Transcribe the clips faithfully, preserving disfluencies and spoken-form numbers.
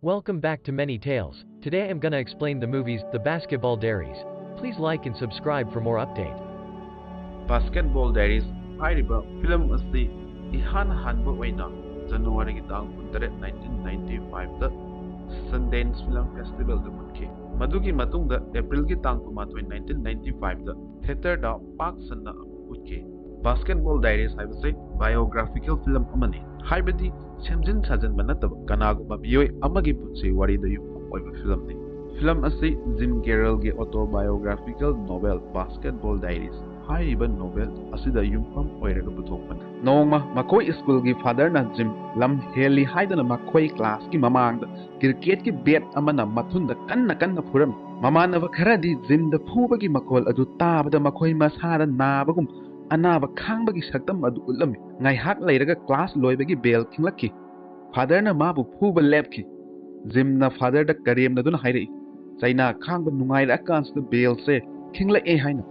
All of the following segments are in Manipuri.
Welcome back to Many Tales. Today I'm gonna explain the movies The Basketball Diaries. Please like and subscribe for more update. Basketball Diaries ꯍꯥꯏꯔꯤꯕ ꯐꯤꯂꯝ ꯑꯁꯤ ꯏꯍꯥꯟ ꯍꯥꯟꯕ ꯑꯣꯏꯅ ꯖꯅꯋꯥꯔꯤꯒꯤ ꯇꯥꯡ ꯀꯨꯟꯇꯔꯦꯠ, nineteen ninety five ꯗ Sundance Film Festival ꯗ ꯎꯠꯈꯤ꯫ ꯃꯗꯨꯒꯤ ꯃꯇꯨꯡꯗ ꯑꯦꯄ꯭ꯔꯤꯜꯒꯤ ꯇꯥꯡ ꯀꯨꯟꯃꯥꯊꯣꯏ, nineteen ninety five ꯗ theatre ꯗ ꯄꯥꯛ ꯁꯟꯅ ꯑꯃꯨꯛ ꯎꯠꯈꯤ꯫ Basketball Diaries ꯍꯥꯏꯕꯁꯤ biographical film ꯑꯃꯅꯤ, ꯍꯥꯏꯕꯗꯤ ꯁꯦꯝꯖꯤꯟ ꯁꯥꯖꯤꯟꯕ ꯅꯠꯇꯕ ꯀꯅꯥꯒꯨꯝꯕ ꯃꯤꯑꯣꯏ ꯑꯃꯒꯤ ꯄꯨꯟꯁꯤ ꯋꯥꯔꯤꯗ ꯌꯨꯝꯐꯝ ꯑꯣꯏꯕ ꯐꯤꯂꯝꯅꯤ꯫ ꯐꯤꯂꯝ ꯑꯁꯤ ꯖꯤꯝ ꯀꯦꯔꯜꯒꯤ autobiographical novel Basketball Diaries ꯍꯥꯏꯔꯤꯕ ꯅꯣꯚꯦꯜ ꯑꯁꯤꯗ ꯌꯨꯝꯐꯝ ꯑꯣꯏꯔꯒ ꯄꯨꯊꯣꯛꯄꯅꯤ꯫ ꯅꯣꯡꯃ ꯃꯈꯣꯏ ꯁ꯭ꯀꯨꯜꯒꯤ ꯐꯥꯗꯔꯅ ꯖꯤꯝ ꯂꯝ ꯍꯦꯜꯂꯤ ꯍꯥꯏꯗꯨꯅ ꯃꯈꯣꯏ ꯀ꯭ꯂꯥꯁꯀꯤ ꯃꯃꯥꯡꯗ ꯀ꯭ꯔꯤꯀꯦꯠꯀꯤ ꯕꯦꯠ ꯑꯃꯅ ꯃꯊꯨꯟꯗ ꯀꯟꯅ ꯀꯟꯅ ꯐꯨꯔꯝꯃꯤ꯫ ꯃꯃꯥꯟꯅꯕ ꯈꯔꯗꯤ ꯖꯤꯝꯗ ꯐꯨꯕꯒꯤ ꯃꯈꯣꯜ ꯑꯗꯨ ꯇꯥꯕꯗ ꯃꯈꯣꯏ ꯃꯁꯥꯗ ꯅꯥꯕꯒꯨꯝ ꯑꯅꯥꯕ ꯈꯥꯡꯕꯒꯤ ꯁꯛꯇꯝ ꯑꯗꯨ ꯎꯠꯂꯝꯃꯤ꯫ ꯉꯥꯏꯍꯥꯛ ꯂꯩꯔꯒ ꯀ꯭ꯂꯥꯁ ꯂꯣꯏꯕꯒꯤ ꯕꯦꯜ ꯈꯤꯡꯂꯛꯈꯤ꯫ ꯐꯥꯗꯔꯅ ꯃꯥꯕꯨ ꯐꯨꯕ ꯂꯦꯞꯈꯤ꯫ ꯖꯤꯝꯅ ꯐꯥꯗꯔꯗ ꯀꯔꯦꯝꯅꯗꯨꯅ ꯍꯥꯏꯔꯛꯏ, "ꯆꯩꯅꯥ ꯈꯥꯡꯕ ꯅꯨꯡꯉꯥꯏꯔꯛꯑꯀꯥꯟꯁꯤꯗ ꯕꯦꯜꯁꯦ ꯈꯤꯡꯂꯛꯑꯦ" ꯍꯥꯏꯅ꯫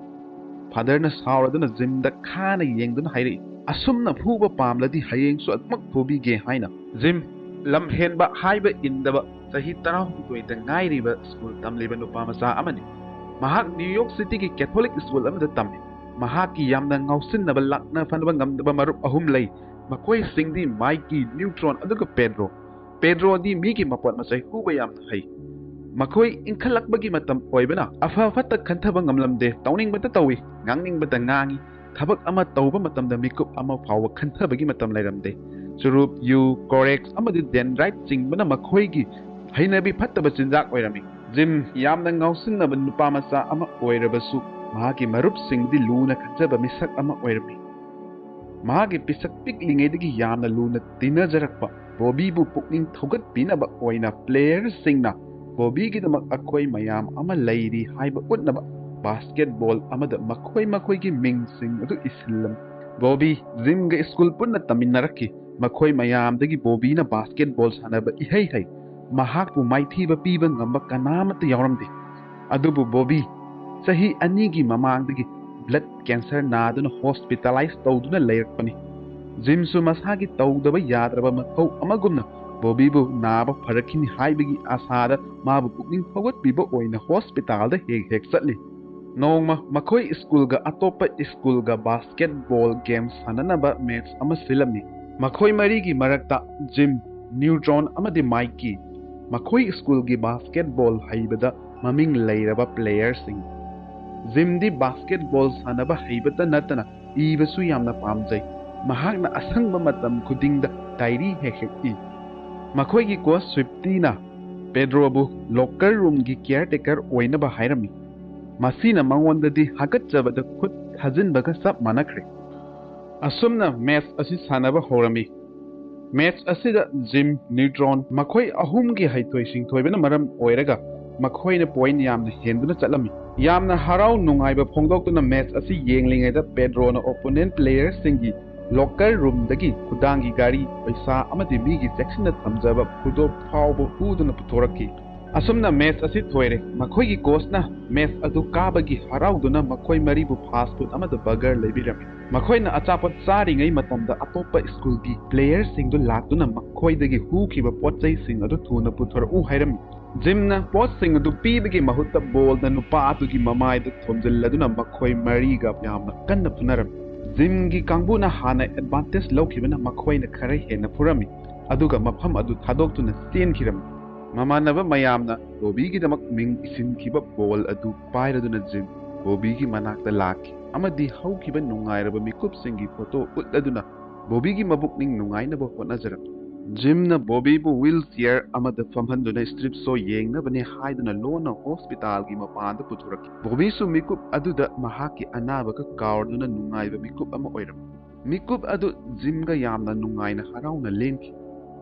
ꯐꯥꯗꯔꯅ ꯁꯥꯎꯔꯗꯨꯅ ꯖꯤꯝꯗ ꯈꯥꯅ ꯌꯦꯡꯗꯨꯅ ꯍꯥꯏꯔꯛꯏ, "ꯑꯁꯨꯝꯅ ꯐꯨꯕ ꯄꯥꯝꯂꯗꯤ ꯍꯌꯦꯡꯁꯨ ꯑꯗꯨꯃꯛ ꯐꯨꯕꯤꯒꯦ" ꯍꯥꯏꯅ꯫ ꯖꯤꯝ ꯂꯝ ꯍꯦꯟꯕ ꯍꯥꯏꯕ ꯏꯟꯗꯕ ꯆꯍꯤ ꯇꯔꯥꯍꯨꯝꯗꯣꯏꯗ ꯉꯥꯏꯔꯤꯕ ꯁ꯭ꯀꯨꯜ ꯇꯝꯂꯤꯕ ꯅꯨꯄꯥ ꯃꯆꯥ ꯑꯃꯅꯤ꯫ ꯃꯍꯥꯛ ꯅ꯭ꯌꯨ ꯌꯣꯔꯛ ꯁꯤꯇꯤꯒꯤ ꯀꯦꯊꯣꯂꯤꯛ ꯁ꯭ꯀꯨꯜ ꯑꯃꯗ ꯇꯝꯃꯤ꯫ ꯃꯍꯥꯛꯀꯤ ꯌꯥꯝꯅ ꯉꯥꯎꯁꯤꯟꯅꯕ ꯂꯥꯛꯅ ꯐꯅꯕ ꯉꯝꯗꯕ ꯃꯔꯨꯞ ꯑꯍꯨꯝ ꯂꯩ꯫ ꯃꯈꯣꯏꯁꯤꯡꯗꯤ ꯃꯥꯏꯀꯤ, ꯅ꯭ꯌꯨꯇ꯭ꯔꯣꯟ, ꯑꯗꯨꯒ ꯄꯦꯗ꯭ꯔꯣ꯫ ꯄꯦꯗ꯭ꯔꯣꯗꯤ ꯃꯤꯒꯤ ꯃꯄꯣꯠ ꯃꯆꯩ ꯍꯨꯕ ꯌꯥꯝꯅ ꯍꯩ꯫ ꯃꯈꯣꯏ ꯏꯟꯈꯠꯂꯛꯄꯒꯤ ꯃꯇꯝ ꯑꯣꯏꯕꯅ ꯑꯐ ꯐꯠꯇ ꯈꯟꯊꯕ ꯉꯝꯂꯝꯗꯦ꯫ ꯇꯧꯅꯤꯡꯕꯇ ꯇꯧꯏ, ꯉꯥꯡꯅꯤꯡꯕꯇ ꯉꯥꯡꯏ꯫ ꯊꯕꯛ ꯑꯃ ꯇꯧꯕ ꯃꯇꯝꯗ ꯃꯤꯀꯨꯞ ꯑꯃ ꯐꯥꯎꯕ ꯈꯟꯊꯕꯒꯤ ꯃꯇꯝ ꯂꯩꯔꯝꯗꯦ꯫ ꯆꯨꯔꯨꯞ, ꯌꯨ, ꯀꯣꯔꯦꯛꯁ ꯑꯃꯗꯤ ꯗꯦꯟꯗ꯭ꯔꯥꯏꯠ ꯆꯤꯡꯕꯅ ꯃꯈꯣꯏꯒꯤ ꯍꯩꯅꯕꯤ ꯐꯠꯇꯕ ꯆꯤꯟꯖꯥꯛ ꯑꯣꯏꯔꯝꯃꯤ꯫ ꯖꯤꯝ ꯌꯥꯝꯅ ꯉꯥꯎꯁꯤꯟꯅꯕ ꯅꯨꯄꯥ ꯃꯆꯥ ꯑꯃ ꯑꯣꯏꯔꯕꯁꯨ, ꯃꯍꯥꯛꯀꯤ ꯃꯔꯨꯞꯁꯤꯡꯗꯤ ꯂꯨꯅ ꯈꯟꯖꯕ ꯃꯤꯁꯛ ꯑꯃ ꯑꯣꯏꯔꯝꯃꯤ꯫ ꯃꯍꯥꯛꯀꯤ ꯄꯤꯁꯛ ꯄꯤꯛꯂꯤꯉꯩꯗꯒꯤ ꯌꯥꯝꯅ ꯂꯨꯅ ꯇꯤꯟꯅꯖꯔꯛꯄ ꯕꯣꯕꯤꯕꯨ ꯄꯨꯛꯅꯤꯡ ꯊꯧꯒꯠꯄꯤꯅꯕ ꯑꯣꯏꯅ ꯄ꯭ꯂꯦꯌꯔꯁꯤꯡꯅ ꯕꯣꯕꯤꯒꯤꯗꯃꯛ ꯑꯩꯈꯣꯏ ꯃꯌꯥꯝ ꯑꯃ ꯂꯩꯔꯤ ꯍꯥꯏꯕ ꯎꯠꯅꯕ ꯕꯥꯁꯀꯦꯠꯕꯣꯜ ꯑꯃꯗ ꯃꯈꯣꯏ ꯃꯈꯣꯏꯒꯤ ꯃꯤꯡꯁꯤꯡ ꯑꯗꯨ ꯏꯁꯤꯜꯂꯝꯃꯤ꯫ ꯕꯣꯕꯤ ꯖꯤꯝꯒ ꯁ꯭ꯀꯨꯜ ꯄꯨꯟꯅ ꯇꯝꯃꯤꯟꯅꯔꯛꯈꯤ꯫ ꯃꯈꯣꯏ ꯃꯌꯥꯝꯗꯒꯤ ꯕꯣꯕꯤꯅ ꯕꯥꯁꯀꯦꯠꯕꯣꯜ ꯁꯥꯟꯅꯕ ꯏꯍꯩ ꯍꯩ꯫ ꯃꯍꯥꯛꯄꯨ ꯃꯥꯏꯊꯤꯕ ꯄꯤꯕ ꯉꯝꯕ ꯀꯅꯥꯃꯠꯇ ꯌꯥꯎꯔꯝꯗꯦ꯫ ꯑꯗꯨꯕꯨ ꯕꯣꯕꯤ ꯆꯍꯤ ꯑꯅꯤꯒꯤ ꯃꯃꯥꯡꯗꯒꯤ ꯕ꯭ꯂꯗ ꯀꯦꯟꯁꯔ ꯅꯥꯗꯨꯅ ꯍꯣꯁꯄꯤꯇꯥꯂꯥꯏꯖ ꯇꯧꯗꯨꯅ ꯂꯩꯔꯛꯄꯅꯤ꯫ ꯖꯤꯝꯁꯨ ꯃꯁꯥꯒꯤ ꯇꯧꯗꯕ ꯌꯥꯗ꯭ꯔꯕ ꯃꯊꯧ ꯑꯃꯒꯨꯝꯅ ꯕꯣꯕꯤꯕꯨ ꯅꯥꯕ ꯐꯔꯛꯈꯤꯅꯤ ꯍꯥꯏꯕꯒꯤ ꯑꯥꯁꯥꯗ ꯃꯥꯕꯨ ꯄꯨꯛꯅꯤꯡ ꯊꯧꯒꯠꯄꯤꯕ ꯑꯣꯏꯅ ꯍꯣꯁꯄꯤꯇꯥꯜꯗ ꯍꯦꯛ ꯍꯦꯛ ꯆꯠꯂꯤ꯫ ꯅꯣꯡꯃ ꯃꯈꯣꯏ ꯁ꯭ꯀꯨꯜꯒ ꯑꯇꯣꯞꯄ ꯁ꯭ꯀꯨꯜꯒ ꯕꯥꯁꯀꯦꯠꯕꯣꯜ ꯒꯦꯝ ꯁꯥꯟꯅꯅꯕ ꯃꯦꯠꯆ ꯑꯃ ꯁꯤꯜꯂꯝꯃꯤ꯫ ꯃꯈꯣꯏ ꯃꯔꯤꯒꯤ ꯃꯔꯛꯇ ꯖꯤꯝ, ꯅ꯭ꯌꯨꯇ꯭ꯔꯣꯟ ꯑꯃꯗꯤ ꯃꯥꯏꯛꯀꯤ, ꯃꯈꯣꯏ ꯁ꯭ꯀꯨꯜꯒꯤ ꯕꯥꯁꯀꯦꯠꯕꯣꯜ ꯍꯩꯕꯗ ꯃꯃꯤꯡ ꯂꯩꯔꯕ ꯄ꯭ꯂꯦꯌꯔꯁꯤꯡ꯫ ꯖꯤꯝꯗꯤ ꯕꯥꯁꯀꯦꯠꯕꯣꯜ ꯁꯥꯟꯅꯕ ꯍꯩꯕꯇ ꯅꯠꯇꯅ ꯏꯕꯁꯨ ꯌꯥꯝꯅ ꯄꯥꯝꯖꯩ꯫ ꯃꯍꯥꯛꯅ ꯑꯁꯪꯕ ꯃꯇꯝ ꯈꯨꯗꯤꯡꯗ ꯗꯥꯏꯔꯤ ꯍꯦꯛ ꯍꯦꯛ ꯏ꯫ ꯃꯈꯣꯏꯒꯤ ꯀꯣꯆ ꯁ꯭ꯋꯤꯞꯇꯤꯅ ꯄꯦꯗ꯭ꯔꯣꯕꯨ ꯂꯣꯀꯔ ꯔꯨꯝꯒꯤ ꯀꯤꯌꯔꯇꯦꯀꯔ ꯑꯣꯏꯅꯕ ꯍꯥꯏꯔꯝꯃꯤ꯫ ꯃꯁꯤꯅ ꯃꯉꯣꯟꯗꯗꯤ ꯍꯥꯀꯠꯆꯕꯗ ꯈꯨꯠ ꯊꯥꯖꯤꯟꯕꯒ ꯆꯞ ꯃꯥꯟꯅꯈ꯭ꯔꯦ꯫ ꯑꯁꯨꯝꯅ ꯃꯦꯠꯆ ꯑꯁꯤ ꯁꯥꯟꯅꯕ ꯍꯧꯔꯝꯃꯤ꯫ ꯃꯦꯠꯆ ꯑꯁꯤꯗ ꯖꯤꯝ, ꯅ꯭ꯌꯨꯇ꯭ꯔꯣꯟ ꯃꯈꯣꯏ ꯑꯍꯨꯝꯒꯤ ꯍꯩꯊꯣꯏ ꯁꯤꯡꯊꯣꯏꯕꯅ ꯃꯔꯝ ꯑꯣꯏꯔꯒ ꯃꯈꯣꯏꯅ ꯄꯣꯏꯟ ꯌꯥꯝꯅ ꯍꯦꯟꯗꯨꯅ ꯆꯠꯂꯝꯃꯤ꯫ ꯌꯥꯝꯅ ꯍꯔꯥꯎ ꯅꯨꯡꯉꯥꯏꯕ ꯐꯣꯡꯗꯣꯛꯇꯨꯅ ꯃꯦꯠꯆ ꯑꯁꯤ ꯌꯦꯡꯂꯤꯉꯩꯗ ꯄꯦꯗ꯭ꯔꯣꯅ ꯑꯣꯄꯣꯅꯦꯟꯠ ꯄ꯭ꯂꯦꯌꯔꯁꯤꯡꯒꯤ ꯂꯣꯀꯔ ꯔꯨꯝꯗꯒꯤ ꯈꯨꯗꯥꯡꯒꯤ ꯘꯔꯤ, ꯄꯩꯁꯥ ꯑꯃꯗꯤ ꯃꯤꯒꯤ ꯆꯦꯛꯁꯤꯟꯅ ꯊꯝꯖꯕ ꯈꯨꯗꯣꯞ ꯐꯥꯎꯕ ꯍꯨꯗꯨꯅ ꯄꯨꯊꯣꯔꯛꯈꯤ꯫ ꯑꯁꯨꯝꯅ ꯃꯦꯠꯆ ꯑꯁꯤ ꯊꯣꯏꯔꯦ꯫ ꯃꯈꯣꯏꯒꯤ ꯀꯣꯆꯅ ꯃꯦꯠꯆ ꯑꯗꯨ ꯀꯥꯕꯒꯤ ꯍꯔꯥꯎꯗꯨꯅ ꯃꯈꯣꯏ ꯃꯔꯤꯕꯨ ꯐꯥꯁ ꯐꯨꯗ ꯑꯃꯗ ꯕꯔꯒꯔ ꯂꯩꯕꯤꯔꯝꯃꯤ꯫ ꯃꯈꯣꯏꯅ ꯑꯆꯥꯄꯣꯠ ꯆꯥꯔꯤꯉꯩ ꯃꯇꯝꯗ ꯑꯇꯣꯞꯄ ꯁ꯭ꯀꯨꯜꯒꯤ ꯄ꯭ꯂꯦꯌꯔꯁꯤꯡꯗꯨ ꯂꯥꯛꯇꯨꯅ ꯃꯈꯣꯏꯗꯒꯤ ꯍꯨꯈꯤꯕ ꯄꯣꯠ ꯆꯩꯁꯤꯡ ꯑꯗꯨ ꯊꯨꯅ ꯄꯨꯊꯣꯔꯛꯎ ꯍꯥꯏꯔꯝꯃꯤ꯫ ꯖꯤꯝꯅ ꯄꯣꯠꯁꯤꯡ ꯑꯗꯨ ꯄꯤꯕꯒꯤ ꯃꯍꯨꯠꯇ ꯕꯣꯜꯅ ꯅꯨꯄꯥ ꯑꯗꯨꯒꯤ ꯃꯃꯥꯏꯗ ꯊꯣꯝꯖꯤꯜꯂꯗꯨꯅ ꯃꯈꯣꯏ ꯃꯔꯤꯒ ꯌꯥꯝꯅ ꯀꯟꯅ ꯐꯨꯅꯔꯝꯃꯤ꯫ ꯖꯤꯝꯒꯤ ꯀꯥꯡꯕꯨꯅ ꯍꯥꯟꯅ ꯑꯦꯗꯚꯥꯟꯇꯦꯖ ꯂꯧꯈꯤꯕꯅ ꯃꯈꯣꯏꯅ ꯈꯔ ꯍꯦꯟꯅ ꯐꯨꯔꯝꯃꯤ, ꯑꯗꯨꯒ ꯃꯐꯝ ꯑꯗꯨ ꯊꯥꯗꯣꯛꯇꯨꯅ ꯆꯦꯟꯈꯤꯔꯝꯃꯤ꯫ ꯃꯃꯥꯟꯅꯕ ꯃꯌꯥꯝꯅ ꯕꯣꯕꯤꯒꯤꯗꯃꯛ ꯃꯤꯡ ꯏꯁꯤꯟꯈꯤꯕ ꯕꯣꯜ ꯑꯗꯨ ꯄꯥꯏꯔꯗꯨꯅ ꯖꯤꯝ ꯕꯣꯕꯤꯒꯤ ꯃꯅꯥꯛꯇ ꯂꯥꯛꯈꯤ ꯑꯃꯗꯤ ꯍꯧꯈꯤꯕ ꯅꯨꯡꯉꯥꯏꯔꯕ ꯃꯤꯀꯨꯞꯁꯤꯡꯒꯤ ꯐꯣꯇꯣ ꯎꯠꯂꯗꯨꯅ ꯕꯣꯕꯤꯒꯤ ꯃꯕꯨꯛꯅꯤꯡ ꯅꯨꯡꯉꯥꯏꯅꯕ ꯍꯣꯠꯅꯖꯔꯝꯃꯤ꯫ ꯖꯤꯝꯅ ꯕꯣꯕꯤꯕꯨ ꯋꯤꯜ ꯆꯤꯌꯔ ꯑꯃꯗ ꯐꯝꯍꯟꯗꯨꯅ ꯁ꯭ꯇ꯭ꯔꯤꯞ ꯁꯣ ꯌꯦꯡꯅꯕꯅꯦ ꯍꯥꯏꯗꯨꯅ ꯂꯣꯟꯅ ꯍꯣꯁꯄꯤꯇꯥꯜꯒꯤ ꯃꯄꯥꯟꯗ ꯄꯨꯊꯣꯔꯛꯈꯤ꯫ ꯕꯣꯕꯤꯁꯨ ꯃꯤꯀꯨꯞ ꯑꯗꯨꯗ ꯃꯍꯥꯛꯀꯤ ꯑꯅꯥꯕꯒ ꯀꯥꯎꯔꯗꯨꯅ ꯅꯨꯡꯉꯥꯏꯕ ꯃꯤꯀꯨꯞ ꯑꯃ ꯑꯣꯏꯔꯝꯃꯤ꯫ ꯃꯤꯀꯨꯞ ꯑꯗꯨ ꯖꯤꯝꯒ ꯌꯥꯝꯅ ꯅꯨꯡꯉꯥꯏꯅ ꯍꯔꯥꯎꯅ ꯂꯦꯟꯈꯤ꯫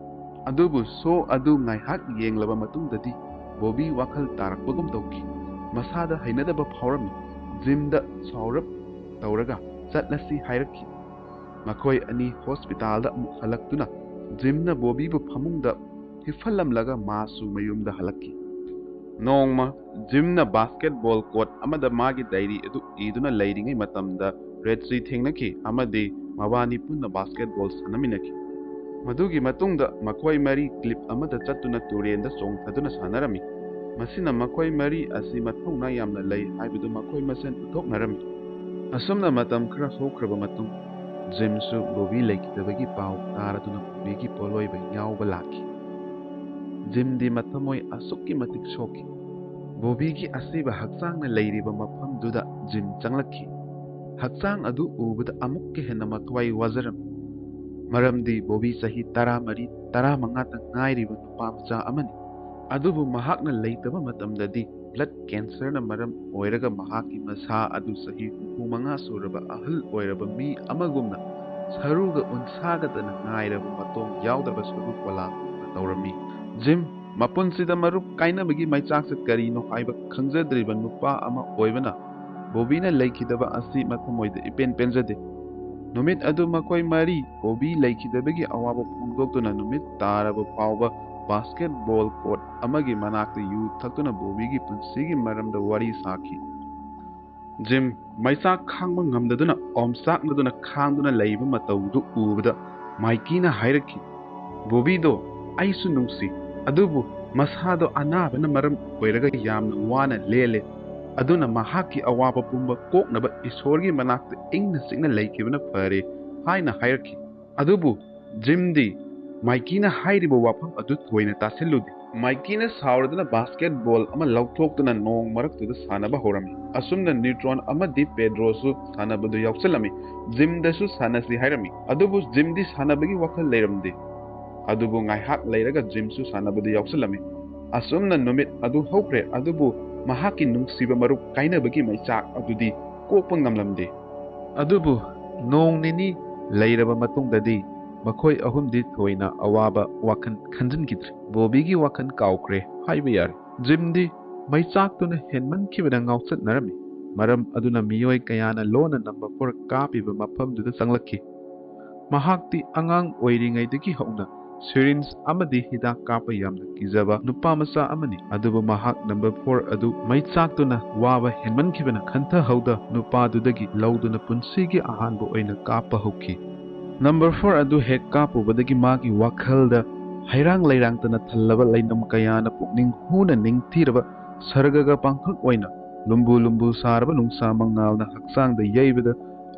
ꯑꯗꯨꯕꯨ ꯁꯣ ꯑꯗꯨ ꯉꯥꯏꯍꯥꯛ ꯌꯦꯡꯂꯕ ꯃꯇꯨꯡꯗꯗꯤ ꯕꯣꯕꯤ ꯋꯥꯈꯜ ꯇꯥꯔꯛꯄꯒꯨꯝ ꯇꯧꯈꯤ꯫ ꯃꯁꯥꯗ ꯍꯩꯅꯗꯕ ꯐꯥꯎꯔꯝꯃꯤ꯫ ꯖꯤꯝꯗ ꯁꯥꯎꯔꯞ ꯇꯧꯔꯒ ꯆꯠꯂꯁꯤ ꯍꯥꯏꯔꯛꯈꯤ꯫ ꯃꯈꯣꯏ ꯑꯅꯤ ꯍꯣꯁꯄꯤꯇꯥꯜꯗ ꯑꯃꯨꯛ ꯍꯜꯂꯛꯇꯨꯅ ꯖꯤꯝꯅ ꯕꯣꯕꯤꯕꯨ ꯐꯃꯨꯡꯗ ꯍꯤꯞꯍꯜꯂꯝꯂꯒ ꯃꯥꯁꯨ ꯃꯌꯨꯝꯗ ꯍꯜꯂꯛꯈꯤ꯫ ꯅꯣꯡꯃ ꯖꯤꯝꯅ ꯕꯥꯁꯀꯦꯠꯕꯣꯜ ꯀꯣꯔꯠ ꯑꯃꯗ ꯃꯥꯒꯤ ꯗꯥꯏꯔꯤ ꯑꯗꯨ ꯏꯗꯨꯅ ꯂꯩꯔꯤꯉꯩ ꯃꯇꯝꯗ ꯔꯦꯠꯁꯤ ꯊꯦꯡꯅꯈꯤ ꯑꯃꯗꯤ ꯃꯕꯥꯅꯤ ꯄꯨꯟꯅ ꯕꯥꯁꯀꯦꯠꯕꯣꯜ ꯁꯥꯟꯅꯃꯤꯟꯅꯈꯤ꯫ ꯃꯗꯨꯒꯤ ꯃꯇꯨꯡꯗ ꯃꯈꯣꯏ ꯃꯔꯤ ꯀ꯭ꯂꯤꯞ ꯑꯃꯗ ꯆꯠꯇꯨꯅ ꯇꯨꯔꯦꯟꯗ ꯆꯣꯡꯊꯗꯨꯅ ꯁꯥꯟꯅꯔꯝꯃꯤ꯫ ꯃꯁꯤꯅ ꯃꯈꯣꯏ ꯃꯔꯤ ꯑꯁꯤ ꯃꯊꯧꯅꯥ ꯌꯥꯝꯅ ꯂꯩ ꯍꯥꯏꯕꯗꯨ ꯃꯈꯣꯏ ꯃꯁꯦꯟ ꯎꯠꯊꯣꯛꯅꯔꯝꯃꯤ꯫ ꯑꯁꯨꯝꯅ ꯃꯇꯝ ꯈꯔ ꯍꯧꯈ꯭ꯔꯕ ꯃꯇꯨꯡ, ꯖꯤꯝꯁꯨ ꯕꯣꯕꯤ ꯂꯩꯈꯤꯗꯕꯒꯤ ꯄꯥꯎ ꯇꯥꯔꯗꯨꯅ ꯕꯣꯕꯤꯒꯤ ꯄꯣꯠꯂꯣꯏꯕ ꯌꯥꯎꯕ ꯂꯥꯛꯈꯤ꯫ ꯖꯤꯝꯗꯤ ꯃꯊꯃꯣꯏ ꯑꯁꯨꯛꯀꯤ ꯃꯇꯤꯛ ꯁꯣꯛꯈꯤ꯫ ꯕꯣꯕꯤꯒꯤ ꯑꯁꯤꯕ ꯍꯛꯆꯥꯡꯅ ꯂꯩꯔꯤꯕ ꯃꯐꯝꯗꯨꯗ ꯖꯤꯝ ꯆꯪꯂꯛꯈꯤ꯫ ꯍꯛꯆꯥꯡ ꯑꯗꯨ ꯎꯕꯗ ꯑꯃꯨꯛꯀ ꯍꯦꯟꯅ ꯃꯊ꯭ꯋꯥꯏ ꯋꯥꯖꯔꯝꯃꯤ꯫ ꯃꯔꯝꯗꯤ ꯕꯣꯕꯤ ꯆꯍꯤ ꯇꯔꯥꯃꯔꯤ, ꯇꯔꯥꯃꯉꯥꯇ ꯉꯥꯏꯔꯤꯕ ꯅꯨꯄꯥ ꯃꯆꯥ ꯑꯃꯅꯤ꯫ ꯑꯗꯨꯕꯨ ꯃꯍꯥꯛꯅ ꯂꯩꯇꯕ ꯃꯇꯝꯗꯗꯤ ꯕ꯭ꯂꯗ ꯀꯦꯟꯁꯔꯅ ꯃꯔꯝ ꯑꯣꯏꯔꯒ ꯃꯍꯥꯛꯀꯤ ꯃꯁꯥ ꯑꯗꯨ ꯆꯍꯤ ꯍꯨꯝꯐꯨ ꯃꯉꯥ ꯁꯨꯔꯕ ꯑꯍꯜ ꯑꯣꯏꯔꯕ ꯃꯤ ꯑꯃꯒꯨꯝꯅ ꯁꯔꯨꯒ ꯎꯟꯁꯥꯒꯗꯅ ꯉꯥꯏꯔꯕ ꯃꯇꯣꯡ ꯌꯥꯎꯗꯕ ꯁꯔꯨ ꯄꯣꯂꯥꯡꯒꯨꯝꯅ ꯇꯧꯔꯝꯃꯤ꯫ ꯖꯤꯝ, ꯃꯄꯨꯟꯁꯤꯗ ꯃꯔꯨꯞ ꯀꯥꯏꯅꯕꯒꯤ ꯃꯩꯆꯥꯛꯁꯦ ꯀꯔꯤꯅꯣ ꯍꯥꯏꯕ ꯈꯪꯖꯗ꯭ꯔꯤꯕ ꯅꯨꯄꯥ ꯑꯃ ꯑꯣꯏꯕꯅ ꯕꯣꯕꯤꯅ ꯂꯩꯈꯤꯗꯕ ꯑꯁꯤ ꯃꯊꯃꯣꯏꯗ ꯏꯄꯦꯟ ꯄꯦꯟꯖꯗꯦ꯫ ꯅꯨꯃꯤꯠ ꯑꯗꯨ ꯃꯈꯣꯏ ꯃꯔꯤ ꯕꯣꯕꯤ ꯂꯩꯈꯤꯗꯕꯒꯤ ꯑꯋꯥꯕ ꯐꯣꯡꯗꯣꯛꯇꯨꯅ ꯅꯨꯃꯤꯠ ꯇꯥꯔꯕ ꯐꯥꯎꯕ ꯕꯥꯁꯀꯦꯠꯕꯣꯜ ꯀꯣꯔꯠ ꯑꯃꯒꯤ ꯃꯅꯥꯛꯇ ꯌꯨ ꯊꯛꯇꯨꯅ ꯕꯣꯕꯤꯒꯤ ꯄꯨꯟꯁꯤꯒꯤ ꯃꯔꯝꯗ ꯋꯥꯔꯤ ꯁꯥꯈꯤ꯫ ꯖꯤꯝ, ꯃꯩꯆꯥꯛ ꯈꯥꯡꯕ ꯉꯝꯗꯗꯨꯅ ꯑꯣꯝꯆꯥꯛꯅꯗꯨꯅ ꯈꯥꯡꯗꯨꯅ ꯂꯩꯕ ꯃꯇꯧꯗꯨ ꯎꯕꯗ ꯃꯥꯏꯀꯤꯅ ꯍꯥꯏꯔꯛꯈꯤ, "ꯕꯣꯕꯤꯗꯣ ꯑꯩꯁꯨ ꯅꯨꯡꯁꯤ, ꯑꯗꯨꯕꯨ ꯃꯁꯥꯗꯣ ꯑꯅꯥꯕꯅ ꯃꯔꯝ ꯑꯣꯏꯔꯒ ꯌꯥꯝꯅ ꯋꯥꯅ ꯂꯦꯜꯂꯦ꯫ ꯑꯗꯨꯅ ꯃꯍꯥꯛꯀꯤ ꯑꯋꯥꯕ ꯄꯨꯝꯕ ꯀꯣꯛꯅꯕ ꯏꯁꯣꯔꯒꯤ ꯃꯅꯥꯛꯇ ꯏꯪꯅ ꯆꯤꯛꯅ ꯂꯩꯈꯤꯕꯅ ꯐꯔꯦ" ꯍꯥꯏꯅ ꯍꯥꯏꯔꯛꯈꯤ꯫ ꯑꯗꯨꯕꯨ ꯖꯤꯝꯗꯤ ꯃꯥꯏꯀꯤꯅ ꯍꯥꯏꯔꯤꯕ ꯋꯥꯐꯝ ꯑꯗꯨ ꯊꯣꯏꯅ ꯇꯥꯁꯤꯜꯂꯨꯗꯦ꯫ ꯃꯥꯏꯀꯤꯅ ꯁꯥꯎꯔꯗꯨꯅ ꯕꯥꯁꯀꯦꯠꯕꯣꯜ ꯑꯃ ꯂꯧꯊꯣꯛꯇꯨꯅ ꯅꯣꯡ ꯃꯔꯛꯇꯨꯗ ꯁꯥꯟꯅꯕ ꯍꯧꯔꯝꯃꯤ꯫ ꯑꯁꯨꯝꯅ ꯅ꯭ꯌꯨꯇ꯭ꯔꯣꯟ ꯑꯃꯗꯤ ꯄꯦꯗ꯭ꯔꯣꯁꯨ ꯁꯥꯟꯅꯕꯗꯨ ꯌꯥꯎꯁꯤꯜꯂꯝꯃꯤ꯫ ꯖꯤꯝꯗꯁꯨ ꯁꯥꯟꯅꯁꯤ ꯍꯥꯏꯔꯝꯃꯤ꯫ ꯑꯗꯨꯕꯨ ꯖꯤꯝꯗꯤ ꯁꯥꯟꯅꯕꯒꯤ ꯋꯥꯈꯜ ꯂꯩꯔꯝꯗꯦ꯫ ꯑꯗꯨꯕꯨ ꯉꯥꯏꯍꯥꯛ ꯂꯩꯔꯒ ꯖꯤꯝꯁꯨ ꯁꯥꯟꯅꯕꯗꯨ ꯌꯥꯎꯁꯤꯜꯂꯝꯃꯤ꯫ ꯑꯁꯨꯝꯅ ꯅꯨꯃꯤꯠ ꯑꯗꯨ ꯍꯧꯈ꯭ꯔꯦ, ꯑꯗꯨꯕꯨ ꯃꯍꯥꯛꯀꯤ ꯅꯨꯡꯁꯤꯕ ꯃꯔꯨꯞ ꯀꯥꯏꯅꯕꯒꯤ ꯃꯩꯆꯥꯛ ꯑꯗꯨꯗꯤ ꯀꯣꯛꯄ ꯉꯝꯂꯝꯗꯦ꯫ ꯑꯗꯨꯕꯨ ꯅꯣꯡ ꯅꯤꯅꯤ ꯂꯩꯔꯕ ꯃꯇꯨꯡꯗꯗꯤ ꯃꯈꯣꯏ ꯑꯍꯨꯝꯗꯤ ꯊꯣꯏꯅ ꯑꯋꯥꯕ ꯋꯥꯈꯜ ꯈꯟꯖꯤꯟꯈꯤꯗ꯭ꯔꯦ꯫ ꯕꯣꯕꯤꯒꯤ ꯋꯥꯈꯜ ꯀꯥꯎꯈ꯭ꯔꯦ ꯍꯥꯏꯕ ꯌꯥꯔꯦ꯫ ꯖꯤꯝꯗꯤ ꯃꯩꯆꯥꯛꯇꯨꯅ ꯍꯦꯟꯃꯟꯈꯤꯕꯅ ꯉꯥꯎꯆꯠꯅꯔꯝꯃꯤ꯫ ꯃꯔꯝ ꯑꯗꯨꯅ ꯃꯤꯑꯣꯏ ꯀꯌꯥꯅ ꯂꯣꯟꯅ ꯅꯝꯕꯔ ꯐꯣꯔ ꯀꯥꯞꯄꯤꯕ ꯃꯐꯝꯗꯨꯗ ꯆꯪꯂꯛꯈꯤ꯫ ꯃꯍꯥꯛꯇꯤ ꯑꯉꯥꯡ ꯑꯣꯏꯔꯤꯉꯩꯗꯒꯤ ꯍꯧꯅ ꯁꯤꯔꯤꯟꯖ ꯑꯃꯗꯤ ꯍꯤꯗꯥꯛ ꯀꯥꯞꯄ ꯌꯥꯝꯅ ꯀꯤꯖꯕ ꯅꯨꯄꯥ ꯃꯆꯥ ꯑꯃꯅꯤ꯫ ꯑꯗꯨꯕꯨ ꯃꯍꯥꯛ ꯅꯝꯕꯔ ꯐꯣꯔ ꯑꯗꯨ ꯃꯩꯆꯥꯛꯇꯨꯅ ꯋꯥꯕ ꯍꯦꯟꯃꯟꯈꯤꯕꯅ ꯈꯟꯊꯍꯧꯗ ꯅꯨꯄꯥꯗꯨꯗꯒꯤ ꯂꯧꯗꯨꯅ ꯄꯨꯟꯁꯤꯒꯤ ꯑꯍꯥꯟꯕ ꯑꯣꯏꯅ ꯀꯥꯞꯄ ꯍꯧꯈꯤ꯫ ꯅꯝꯕꯔ ꯐꯣꯔ ꯑꯗꯨ ꯍꯦꯛ ꯀꯥꯞꯄꯨꯕꯗꯒꯤ ꯃꯥꯒꯤ ꯋꯥꯈꯜꯗ ꯍꯩꯔꯥꯡ ꯂꯩꯔꯥꯡꯇꯅ ꯊꯜꯂꯕ ꯂꯩꯅꯝ ꯀꯌꯥꯅ ꯄꯨꯛꯅꯤꯡ ꯍꯨꯅ ꯅꯤꯡꯊꯤꯔꯕ ꯁꯔꯒꯒ ꯄꯥꯡꯈꯛ ꯑꯣꯏꯅ ꯂꯨꯝꯕꯨ ꯂꯨꯝꯕꯨ ꯁꯥꯔꯕ ꯅꯨꯡꯁꯥ ꯃꯉꯥꯜꯅ ꯍꯛꯆꯥꯡꯗ ꯌꯩꯕꯗ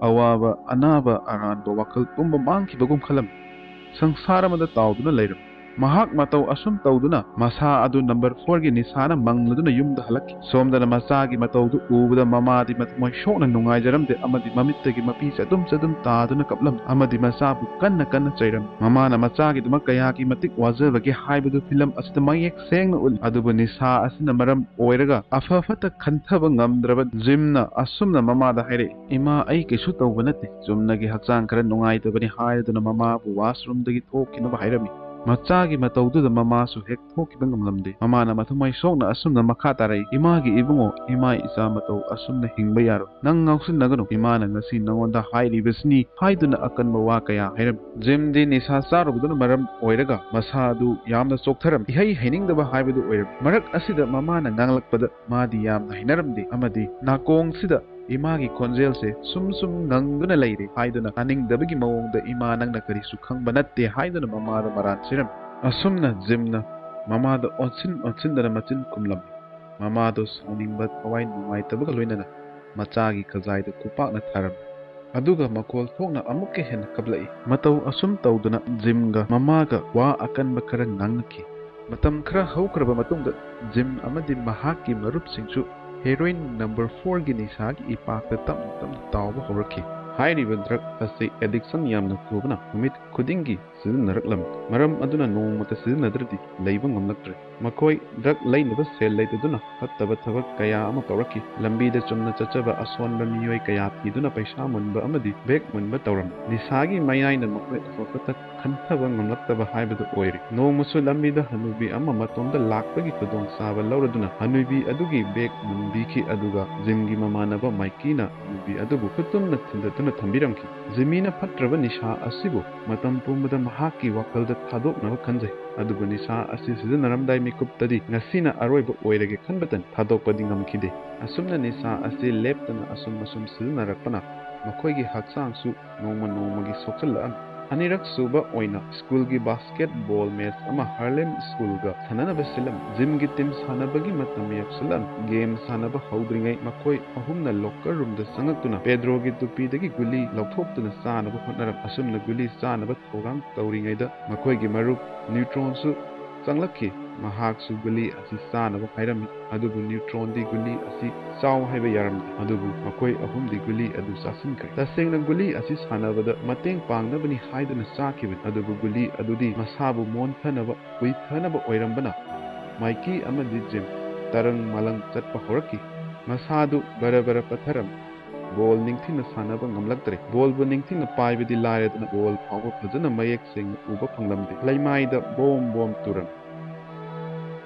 ꯑꯋꯥꯕ, ꯑꯅꯥꯕ, ꯑꯔꯥꯟꯕ ꯋꯥꯈꯜ ꯄꯨꯝꯕ ꯃꯥꯡꯈꯤꯕꯒꯨꯝ ꯈꯜꯂꯝꯃꯤ꯫ ꯁꯪꯁꯥꯔ ꯑꯃꯗ ꯇꯥꯎꯗꯨꯅ ꯂꯩꯔꯝꯃꯤ꯫ ꯃꯍꯥꯛ ꯃꯇꯧ ꯑꯁꯨꯝ ꯇꯧꯗꯨꯅ ꯃꯁꯥ ꯑꯗꯨ ꯅꯝꯕꯔ ꯐꯣꯔꯒꯤ ꯅꯤꯁꯥꯅ ꯃꯪꯂꯗꯨꯅ ꯌꯨꯝꯗ ꯍꯜꯂꯛꯈꯤ꯫ ꯁꯣꯝꯗꯅ ꯃꯆꯥꯒꯤ ꯃꯇꯧꯗꯨ ꯎꯕꯗ ꯃꯃꯥꯗꯤ ꯃꯊꯃꯣꯏ ꯁꯣꯛꯅ ꯅꯨꯡꯉꯥꯏꯖꯔꯝꯗꯦ ꯑꯃꯗꯤ ꯃꯃꯤꯠꯇꯒꯤ ꯃꯄꯤ ꯆꯗꯨꯝ ꯆꯗꯨꯝ ꯇꯥꯗꯨꯅ ꯀꯞꯂꯝꯃꯤ ꯑꯃꯗꯤ ꯃꯆꯥꯕꯨ ꯀꯟꯅ ꯀꯟꯅ ꯆꯩꯔꯝꯃꯤ꯫ ꯃꯃꯥꯅ ꯃꯆꯥꯒꯤꯗꯃꯛ ꯀꯌꯥꯒꯤ ꯃꯇꯤꯛ ꯋꯥꯖꯕꯒꯦ ꯍꯥꯏꯕꯗꯨ ꯐꯤꯂꯝ ꯑꯁꯤꯗ ꯃꯌꯦꯛ ꯁꯦꯡꯅ ꯎꯠꯂꯤ꯫ ꯑꯗꯨꯕꯨ ꯅꯤꯁꯥ ꯑꯁꯤꯅ ꯃꯔꯝ ꯑꯣꯏꯔꯒ ꯑꯐ ꯐꯠꯇ ꯈꯟꯊꯕ ꯉꯝꯗ꯭ꯔꯕ ꯖꯤꯝꯅ ꯑꯁꯨꯝꯅ ꯃꯃꯥꯗ ꯍꯥꯏꯔꯛꯏ, "ꯏꯃꯥ, ꯑꯩ ꯀꯩꯁꯨ ꯇꯧꯕ ꯅꯠꯇꯦ, ꯆꯨꯝꯅꯒꯤ ꯍꯛꯆꯥꯡ ꯈꯔ ꯅꯨꯡꯉꯥꯏꯇꯕꯅꯤ" ꯍꯥꯏꯗꯨꯅ ꯃꯃꯥꯕꯨ ꯋꯥꯁꯔꯨꯝꯗꯒꯤ ꯊꯣꯛꯈꯤꯅꯕ ꯍꯥꯏꯔꯝꯃꯤ꯫ ꯃꯆꯥꯒꯤ ꯃꯇꯧꯗꯨꯗ ꯃꯃꯥꯁꯨ ꯍꯦꯛ ꯊꯣꯛꯈꯤꯕ ꯉꯝꯂꯝꯗꯦ꯫ ꯃꯃꯥꯅ ꯃꯊꯃꯣꯏ ꯁꯣꯛꯅ ꯑꯁꯨꯝꯅ ꯃꯈꯥ ꯇꯥꯔꯛꯏ, "ꯏꯃꯥꯒꯤ ꯏꯕꯨꯡꯉꯣ, ꯏꯃꯥ ꯏꯆꯥ ꯃꯇꯧ ꯑꯁꯨꯝꯅ ꯍꯤꯡꯕ ꯌꯥꯔꯣꯏ꯫ ꯅꯪ ꯉꯥꯎꯁꯤꯟꯅꯒꯅꯨ, ꯏꯃꯥꯅ ꯉꯁꯤ ꯅꯉꯣꯟꯗ ꯍꯥꯏꯔꯤꯕꯁꯤꯅꯤ" ꯍꯥꯏꯗꯨꯅ ꯑꯀꯟꯕ ꯋꯥ ꯀꯌꯥ ꯍꯥꯏꯔꯝꯃꯤ꯫ ꯖꯤꯝꯗꯤ ꯅꯤꯁꯥ ꯆꯥꯔꯨꯕꯗꯨꯅ ꯃꯔꯝ ꯑꯣꯏꯔꯒ ꯃꯁꯥ ꯑꯗꯨ ꯌꯥꯝꯅ ꯆꯣꯛꯊꯔꯝꯃꯤ꯫ ꯏꯍꯩ ꯍꯩꯅꯤꯡꯗꯕ ꯍꯥꯏꯕꯗꯨ ꯑꯣꯏꯔꯝꯃꯤ꯫ ꯃꯔꯛ ꯑꯁꯤꯗ ꯃꯃꯥꯅ ꯉꯥꯡꯂꯛꯄꯗ ꯃꯥꯗꯤ ꯌꯥꯝꯅ ꯍꯩꯅꯔꯝꯗꯦ ꯑꯃꯗꯤ ꯅꯥꯀꯣꯡꯁꯤꯗ ꯏꯃꯥꯒꯤ ꯈꯣꯟꯖꯦꯜꯁꯦ ꯁꯨꯝ ꯁꯨꯝ ꯉꯪꯗꯨꯅ ꯂꯩꯔꯦ ꯍꯥꯏꯗꯨꯅ ꯇꯥꯅꯤꯡꯗꯕꯒꯤ ꯃꯑꯣꯡꯗ, "ꯏꯃꯥ, ꯅꯪꯅ ꯀꯔꯤꯁꯨ ꯈꯪꯕ ꯅꯠꯇꯦ" ꯍꯥꯏꯗꯨꯅ ꯃꯃꯥꯗ ꯃꯔꯥꯟ ꯁꯤꯔꯝꯃꯤ꯫ ꯑꯁꯨꯝꯅ ꯖꯤꯝꯅ ꯃꯃꯥꯗ ꯑꯣꯟꯁꯤꯟ ꯑꯣꯟꯁꯤꯟꯗꯅ ꯃꯆꯤꯟ ꯈꯨꯝꯂꯝꯃꯤ꯫ ꯃꯃꯥꯗꯣ ꯁꯥꯎꯅꯤꯡꯕ, ꯊꯋꯥꯏ ꯅꯨꯡꯉꯥꯏꯇꯕꯒ ꯂꯣꯏꯅꯅ ꯃꯆꯥꯒꯤ ꯈꯖꯥꯏꯗ ꯈꯨꯄꯥꯛꯅ ꯊꯥꯔꯝꯃꯤ꯫ ꯑꯗꯨꯒ ꯃꯈꯣꯜ ꯊꯣꯛꯅ ꯑꯃꯨꯛꯀ ꯍꯦꯟꯅ ꯀꯞꯂꯛꯏ꯫ ꯃꯇꯧ ꯑꯁꯨꯝ ꯇꯧꯗꯨꯅ ꯖꯤꯝꯒ ꯃꯃꯥꯒ ꯋꯥ ꯑꯀꯟꯕ ꯈꯔ ꯉꯥꯡꯅꯈꯤ꯫ ꯃꯇꯝ ꯈꯔ ꯍꯧꯈ꯭ꯔꯕ ꯃꯇꯨꯡꯗ ꯖꯤꯝ ꯑꯃꯗꯤ ꯃꯍꯥꯛꯀꯤ ꯃꯔꯨꯞꯁꯤꯡꯁꯨ ꯍꯦꯔꯣꯏꯟ ꯅꯝꯕꯔ ꯐꯣꯔꯒꯤ ꯅꯤꯁꯥꯒꯤ ꯏꯄꯥꯛꯇ ꯇꯞꯅ ꯇꯞꯅ ꯇꯥꯎꯕ ꯍꯧꯔꯛꯈꯤ꯫ ꯍꯥꯏꯔꯤꯕ ꯗ꯭ꯔꯒ ꯑꯁꯤ ꯑꯦꯗꯤꯛꯁꯟ ꯌꯥꯝꯅ ꯊꯨꯕꯅ ꯅꯨꯃꯤꯠ ꯈꯨꯗꯤꯡꯒꯤ ꯁꯤꯖꯤꯟꯅꯔꯛꯂꯝꯃꯤ꯫ ꯃꯔꯝ ꯑꯗꯨꯅ ꯅꯣꯡꯃꯇ ꯁꯤꯖꯤꯟꯅꯗ꯭ꯔꯗꯤ ꯂꯩꯕ ꯉꯝꯂꯛꯇ꯭ꯔꯦ꯫ ꯃꯈꯣꯏ ꯗ꯭ꯔꯒ ꯂꯩꯅꯕ ꯁꯦꯜ ꯂꯩꯇꯗꯨꯅ ꯐꯠꯇꯕ ꯊꯕꯛ ꯀꯌꯥ ꯑꯃ ꯇꯧꯔꯛꯈꯤ꯫ ꯂꯝꯕꯤꯗ ꯆꯨꯝꯅ ꯆꯠꯆꯕ ꯑꯁꯣꯟꯕ ꯃꯤꯑꯣꯏ ꯀꯌꯥ ꯊꯤꯗꯨꯅ ꯄꯩꯁꯥ ꯃꯨꯟꯕ ꯑꯃꯗꯤ ꯕꯦꯒ ꯃꯨꯟꯕ ꯇꯧꯔꯝꯃꯤ꯫ ꯅꯤꯁꯥꯒꯤ ꯃꯌꯥꯏꯅ ꯃꯈꯣꯏ ꯑꯐ ꯐꯠꯇ ꯈꯟꯊꯕ ꯉꯝꯂꯛꯇꯕ ꯍꯥꯏꯕꯗꯨ ꯑꯣꯏꯔꯦ꯫ ꯅꯣꯡꯃꯁꯨ ꯂꯝꯕꯤꯗ ꯍꯅꯨꯕꯤ ꯑꯃ ꯃꯇꯣꯝꯇ ꯂꯥꯛꯄꯒꯤ ꯈꯨꯗꯣꯡꯆꯥꯕ ꯂꯧꯔꯗꯨꯅ ꯍꯅꯨꯕꯤ ꯑꯗꯨꯒꯤ ꯕꯦꯒ ꯃꯨꯟꯕꯤꯈꯤ, ꯑꯗꯨꯒ ꯖꯤꯝꯒꯤ ꯃꯃꯥꯟꯅꯕ ꯃꯥꯏꯀꯤꯅ ꯍꯅꯨꯕꯤ ꯑꯗꯨꯕꯨ ꯈꯨꯇꯨꯝꯅ ꯊꯤꯟꯗꯠꯇꯨꯅ ꯊꯝꯕꯤꯔꯝꯈꯤ꯫ ꯖꯤꯃꯤꯅ ꯐꯠꯇ꯭ꯔꯕ ꯅꯤꯁꯥ ꯑꯁꯤꯕꯨ ꯃꯇꯝ ꯄꯨꯝꯕꯗ ꯃꯍꯥꯛꯀꯤ ꯋꯥꯈꯜꯗ ꯊꯥꯗꯣꯛꯅꯕ ꯈꯟꯖꯩ, ꯑꯗꯨꯕꯨ ꯅꯤꯁꯥ ꯑꯁꯤ ꯁꯤꯖꯤꯟꯅꯔꯝꯗꯥꯏ ꯃꯤꯀꯨꯞꯇꯗꯤ ꯉꯁꯤꯅ ꯑꯔꯣꯏꯕ ꯑꯣꯏꯔꯒꯦ ꯈꯟꯕꯇ ꯊꯥꯗꯣꯛꯄꯗꯤ ꯉꯝꯈꯤꯗꯦ꯫ ꯑꯁꯨꯝꯅ ꯅꯤꯁꯥ ꯑꯁꯤ ꯂꯦꯞꯇꯅ ꯑꯁꯨꯝ ꯑꯁꯨꯝ ꯁꯤꯖꯤꯟꯅꯔꯛꯄꯅ ꯃꯈꯣꯏꯒꯤ ꯍꯛꯆꯥꯡꯁꯨ ꯅꯣꯡꯃ ꯅꯣꯡꯃꯒꯤ ꯁꯣꯛꯆꯜꯂꯛꯑꯝꯃꯤ꯫ ꯑꯅꯤꯔꯛ ꯁꯨꯕ ꯑꯣꯏꯅ ꯁ꯭ꯀꯨꯜꯒꯤ ꯕꯥꯁꯀꯦꯠꯕꯣꯜ ꯃꯦꯆ ꯑꯃ ꯍꯥꯔꯂꯦꯝ ꯁ꯭ꯀꯨꯜꯒ ꯁꯥꯟꯅꯅꯕ ꯁꯤꯜꯂꯝꯃꯤ꯫ ꯖꯤꯝꯒꯤ ꯇꯤꯝ ꯁꯥꯟꯅꯕꯒꯤ ꯃꯇꯝ ꯌꯧꯁꯤꯜꯂꯛꯑꯝꯃꯤ꯫ ꯒꯦꯝ ꯁꯥꯟꯅꯕ ꯍꯧꯗ꯭ꯔꯤꯉꯩ ꯃꯈꯣꯏ ꯑꯍꯨꯝꯅ ꯂꯣꯀꯔ ꯔꯨꯝꯗ ꯆꯪꯉꯛꯇꯨꯅ ꯄꯦꯗ꯭ꯔꯣꯒꯤ ꯇꯨꯄꯤꯗꯒꯤ ꯒꯨꯂꯤ ꯂꯧꯊꯣꯛꯇꯨꯅ ꯆꯥꯅꯕ ꯍꯣꯠꯅꯔꯝꯃꯤ꯫ ꯑꯁꯨꯝꯅ ꯒꯨꯂꯤ ꯆꯥꯅꯕ ꯊꯧꯔꯥꯡ ꯇꯧꯔꯤꯉꯩꯗ ꯃꯈꯣꯏꯒꯤ ꯃꯔꯨꯞ ꯅ꯭ꯌꯨꯇ꯭ꯔꯣꯟꯁꯨ ꯆꯪꯂꯛꯈꯤ꯫ ꯃꯍꯥꯛꯁꯨ ꯒꯨꯂꯤ ꯑꯁꯤ ꯆꯥꯅꯕ ꯍꯥꯏꯔꯝꯃꯤ, ꯑꯗꯨꯕꯨ ꯅ꯭ꯌꯨꯇ꯭ꯔꯣꯟꯗꯤ ꯒꯨꯂꯤ ꯑꯁꯤ ꯆꯥꯎ ꯍꯥꯏꯕ ꯌꯥꯔꯝꯗꯦ꯫ ꯑꯗꯨꯕꯨ ꯃꯈꯣꯏ ꯑꯍꯨꯝꯗꯤ ꯒꯨꯂꯤ ꯑꯗꯨ ꯆꯥꯁꯤꯟꯈ꯭ꯔꯦ꯫ ꯇꯁꯦꯡꯅ ꯒꯨꯂꯤ ꯑꯁꯤ ꯁꯥꯟꯅꯕꯗ ꯃꯇꯦꯡ ꯄꯥꯡꯅꯕꯅꯤ ꯍꯥꯏꯗꯨꯅ ꯆꯥꯈꯤꯕꯅꯤ, ꯑꯗꯨꯕꯨ ꯒꯨꯂꯤ ꯑꯗꯨꯗꯤ ꯃꯁꯥꯕꯨ ꯃꯣꯟꯊꯅꯕ, ꯀꯨꯏꯊꯅꯕ ꯑꯣꯏꯔꯝꯕꯅ ꯃꯥꯏꯀꯤ ꯑꯃꯗꯤ ꯖꯤꯝ ꯇꯔꯪ ꯃꯂꯪ ꯆꯠꯄ ꯍꯧꯔꯛꯈꯤ꯫ ꯃꯁꯥꯗꯨ ꯕꯔ ꯕꯔ ꯄꯠꯊꯔꯝꯃꯤ꯫ ꯕꯣꯜ ꯅꯤꯡꯊꯤꯅ ꯁꯥꯟꯅꯕ ꯉꯝꯂꯛꯇ꯭ꯔꯦ꯫ ꯕꯣꯜꯕꯨ ꯅꯤꯡꯊꯤꯅ ꯄꯥꯏꯕꯗꯤ ꯂꯥꯏꯔꯗꯅ ꯕꯣꯜ ꯐꯥꯎꯕ ꯐꯖꯅ ꯃꯌꯦꯛ ꯁꯦꯡꯅ ꯎꯕ ꯐꯪꯂꯝꯗꯦ꯫ ꯂꯩꯃꯥꯏꯗ ꯕꯣꯝ ꯕꯣꯝ ꯇꯨꯔꯝꯃꯤ꯫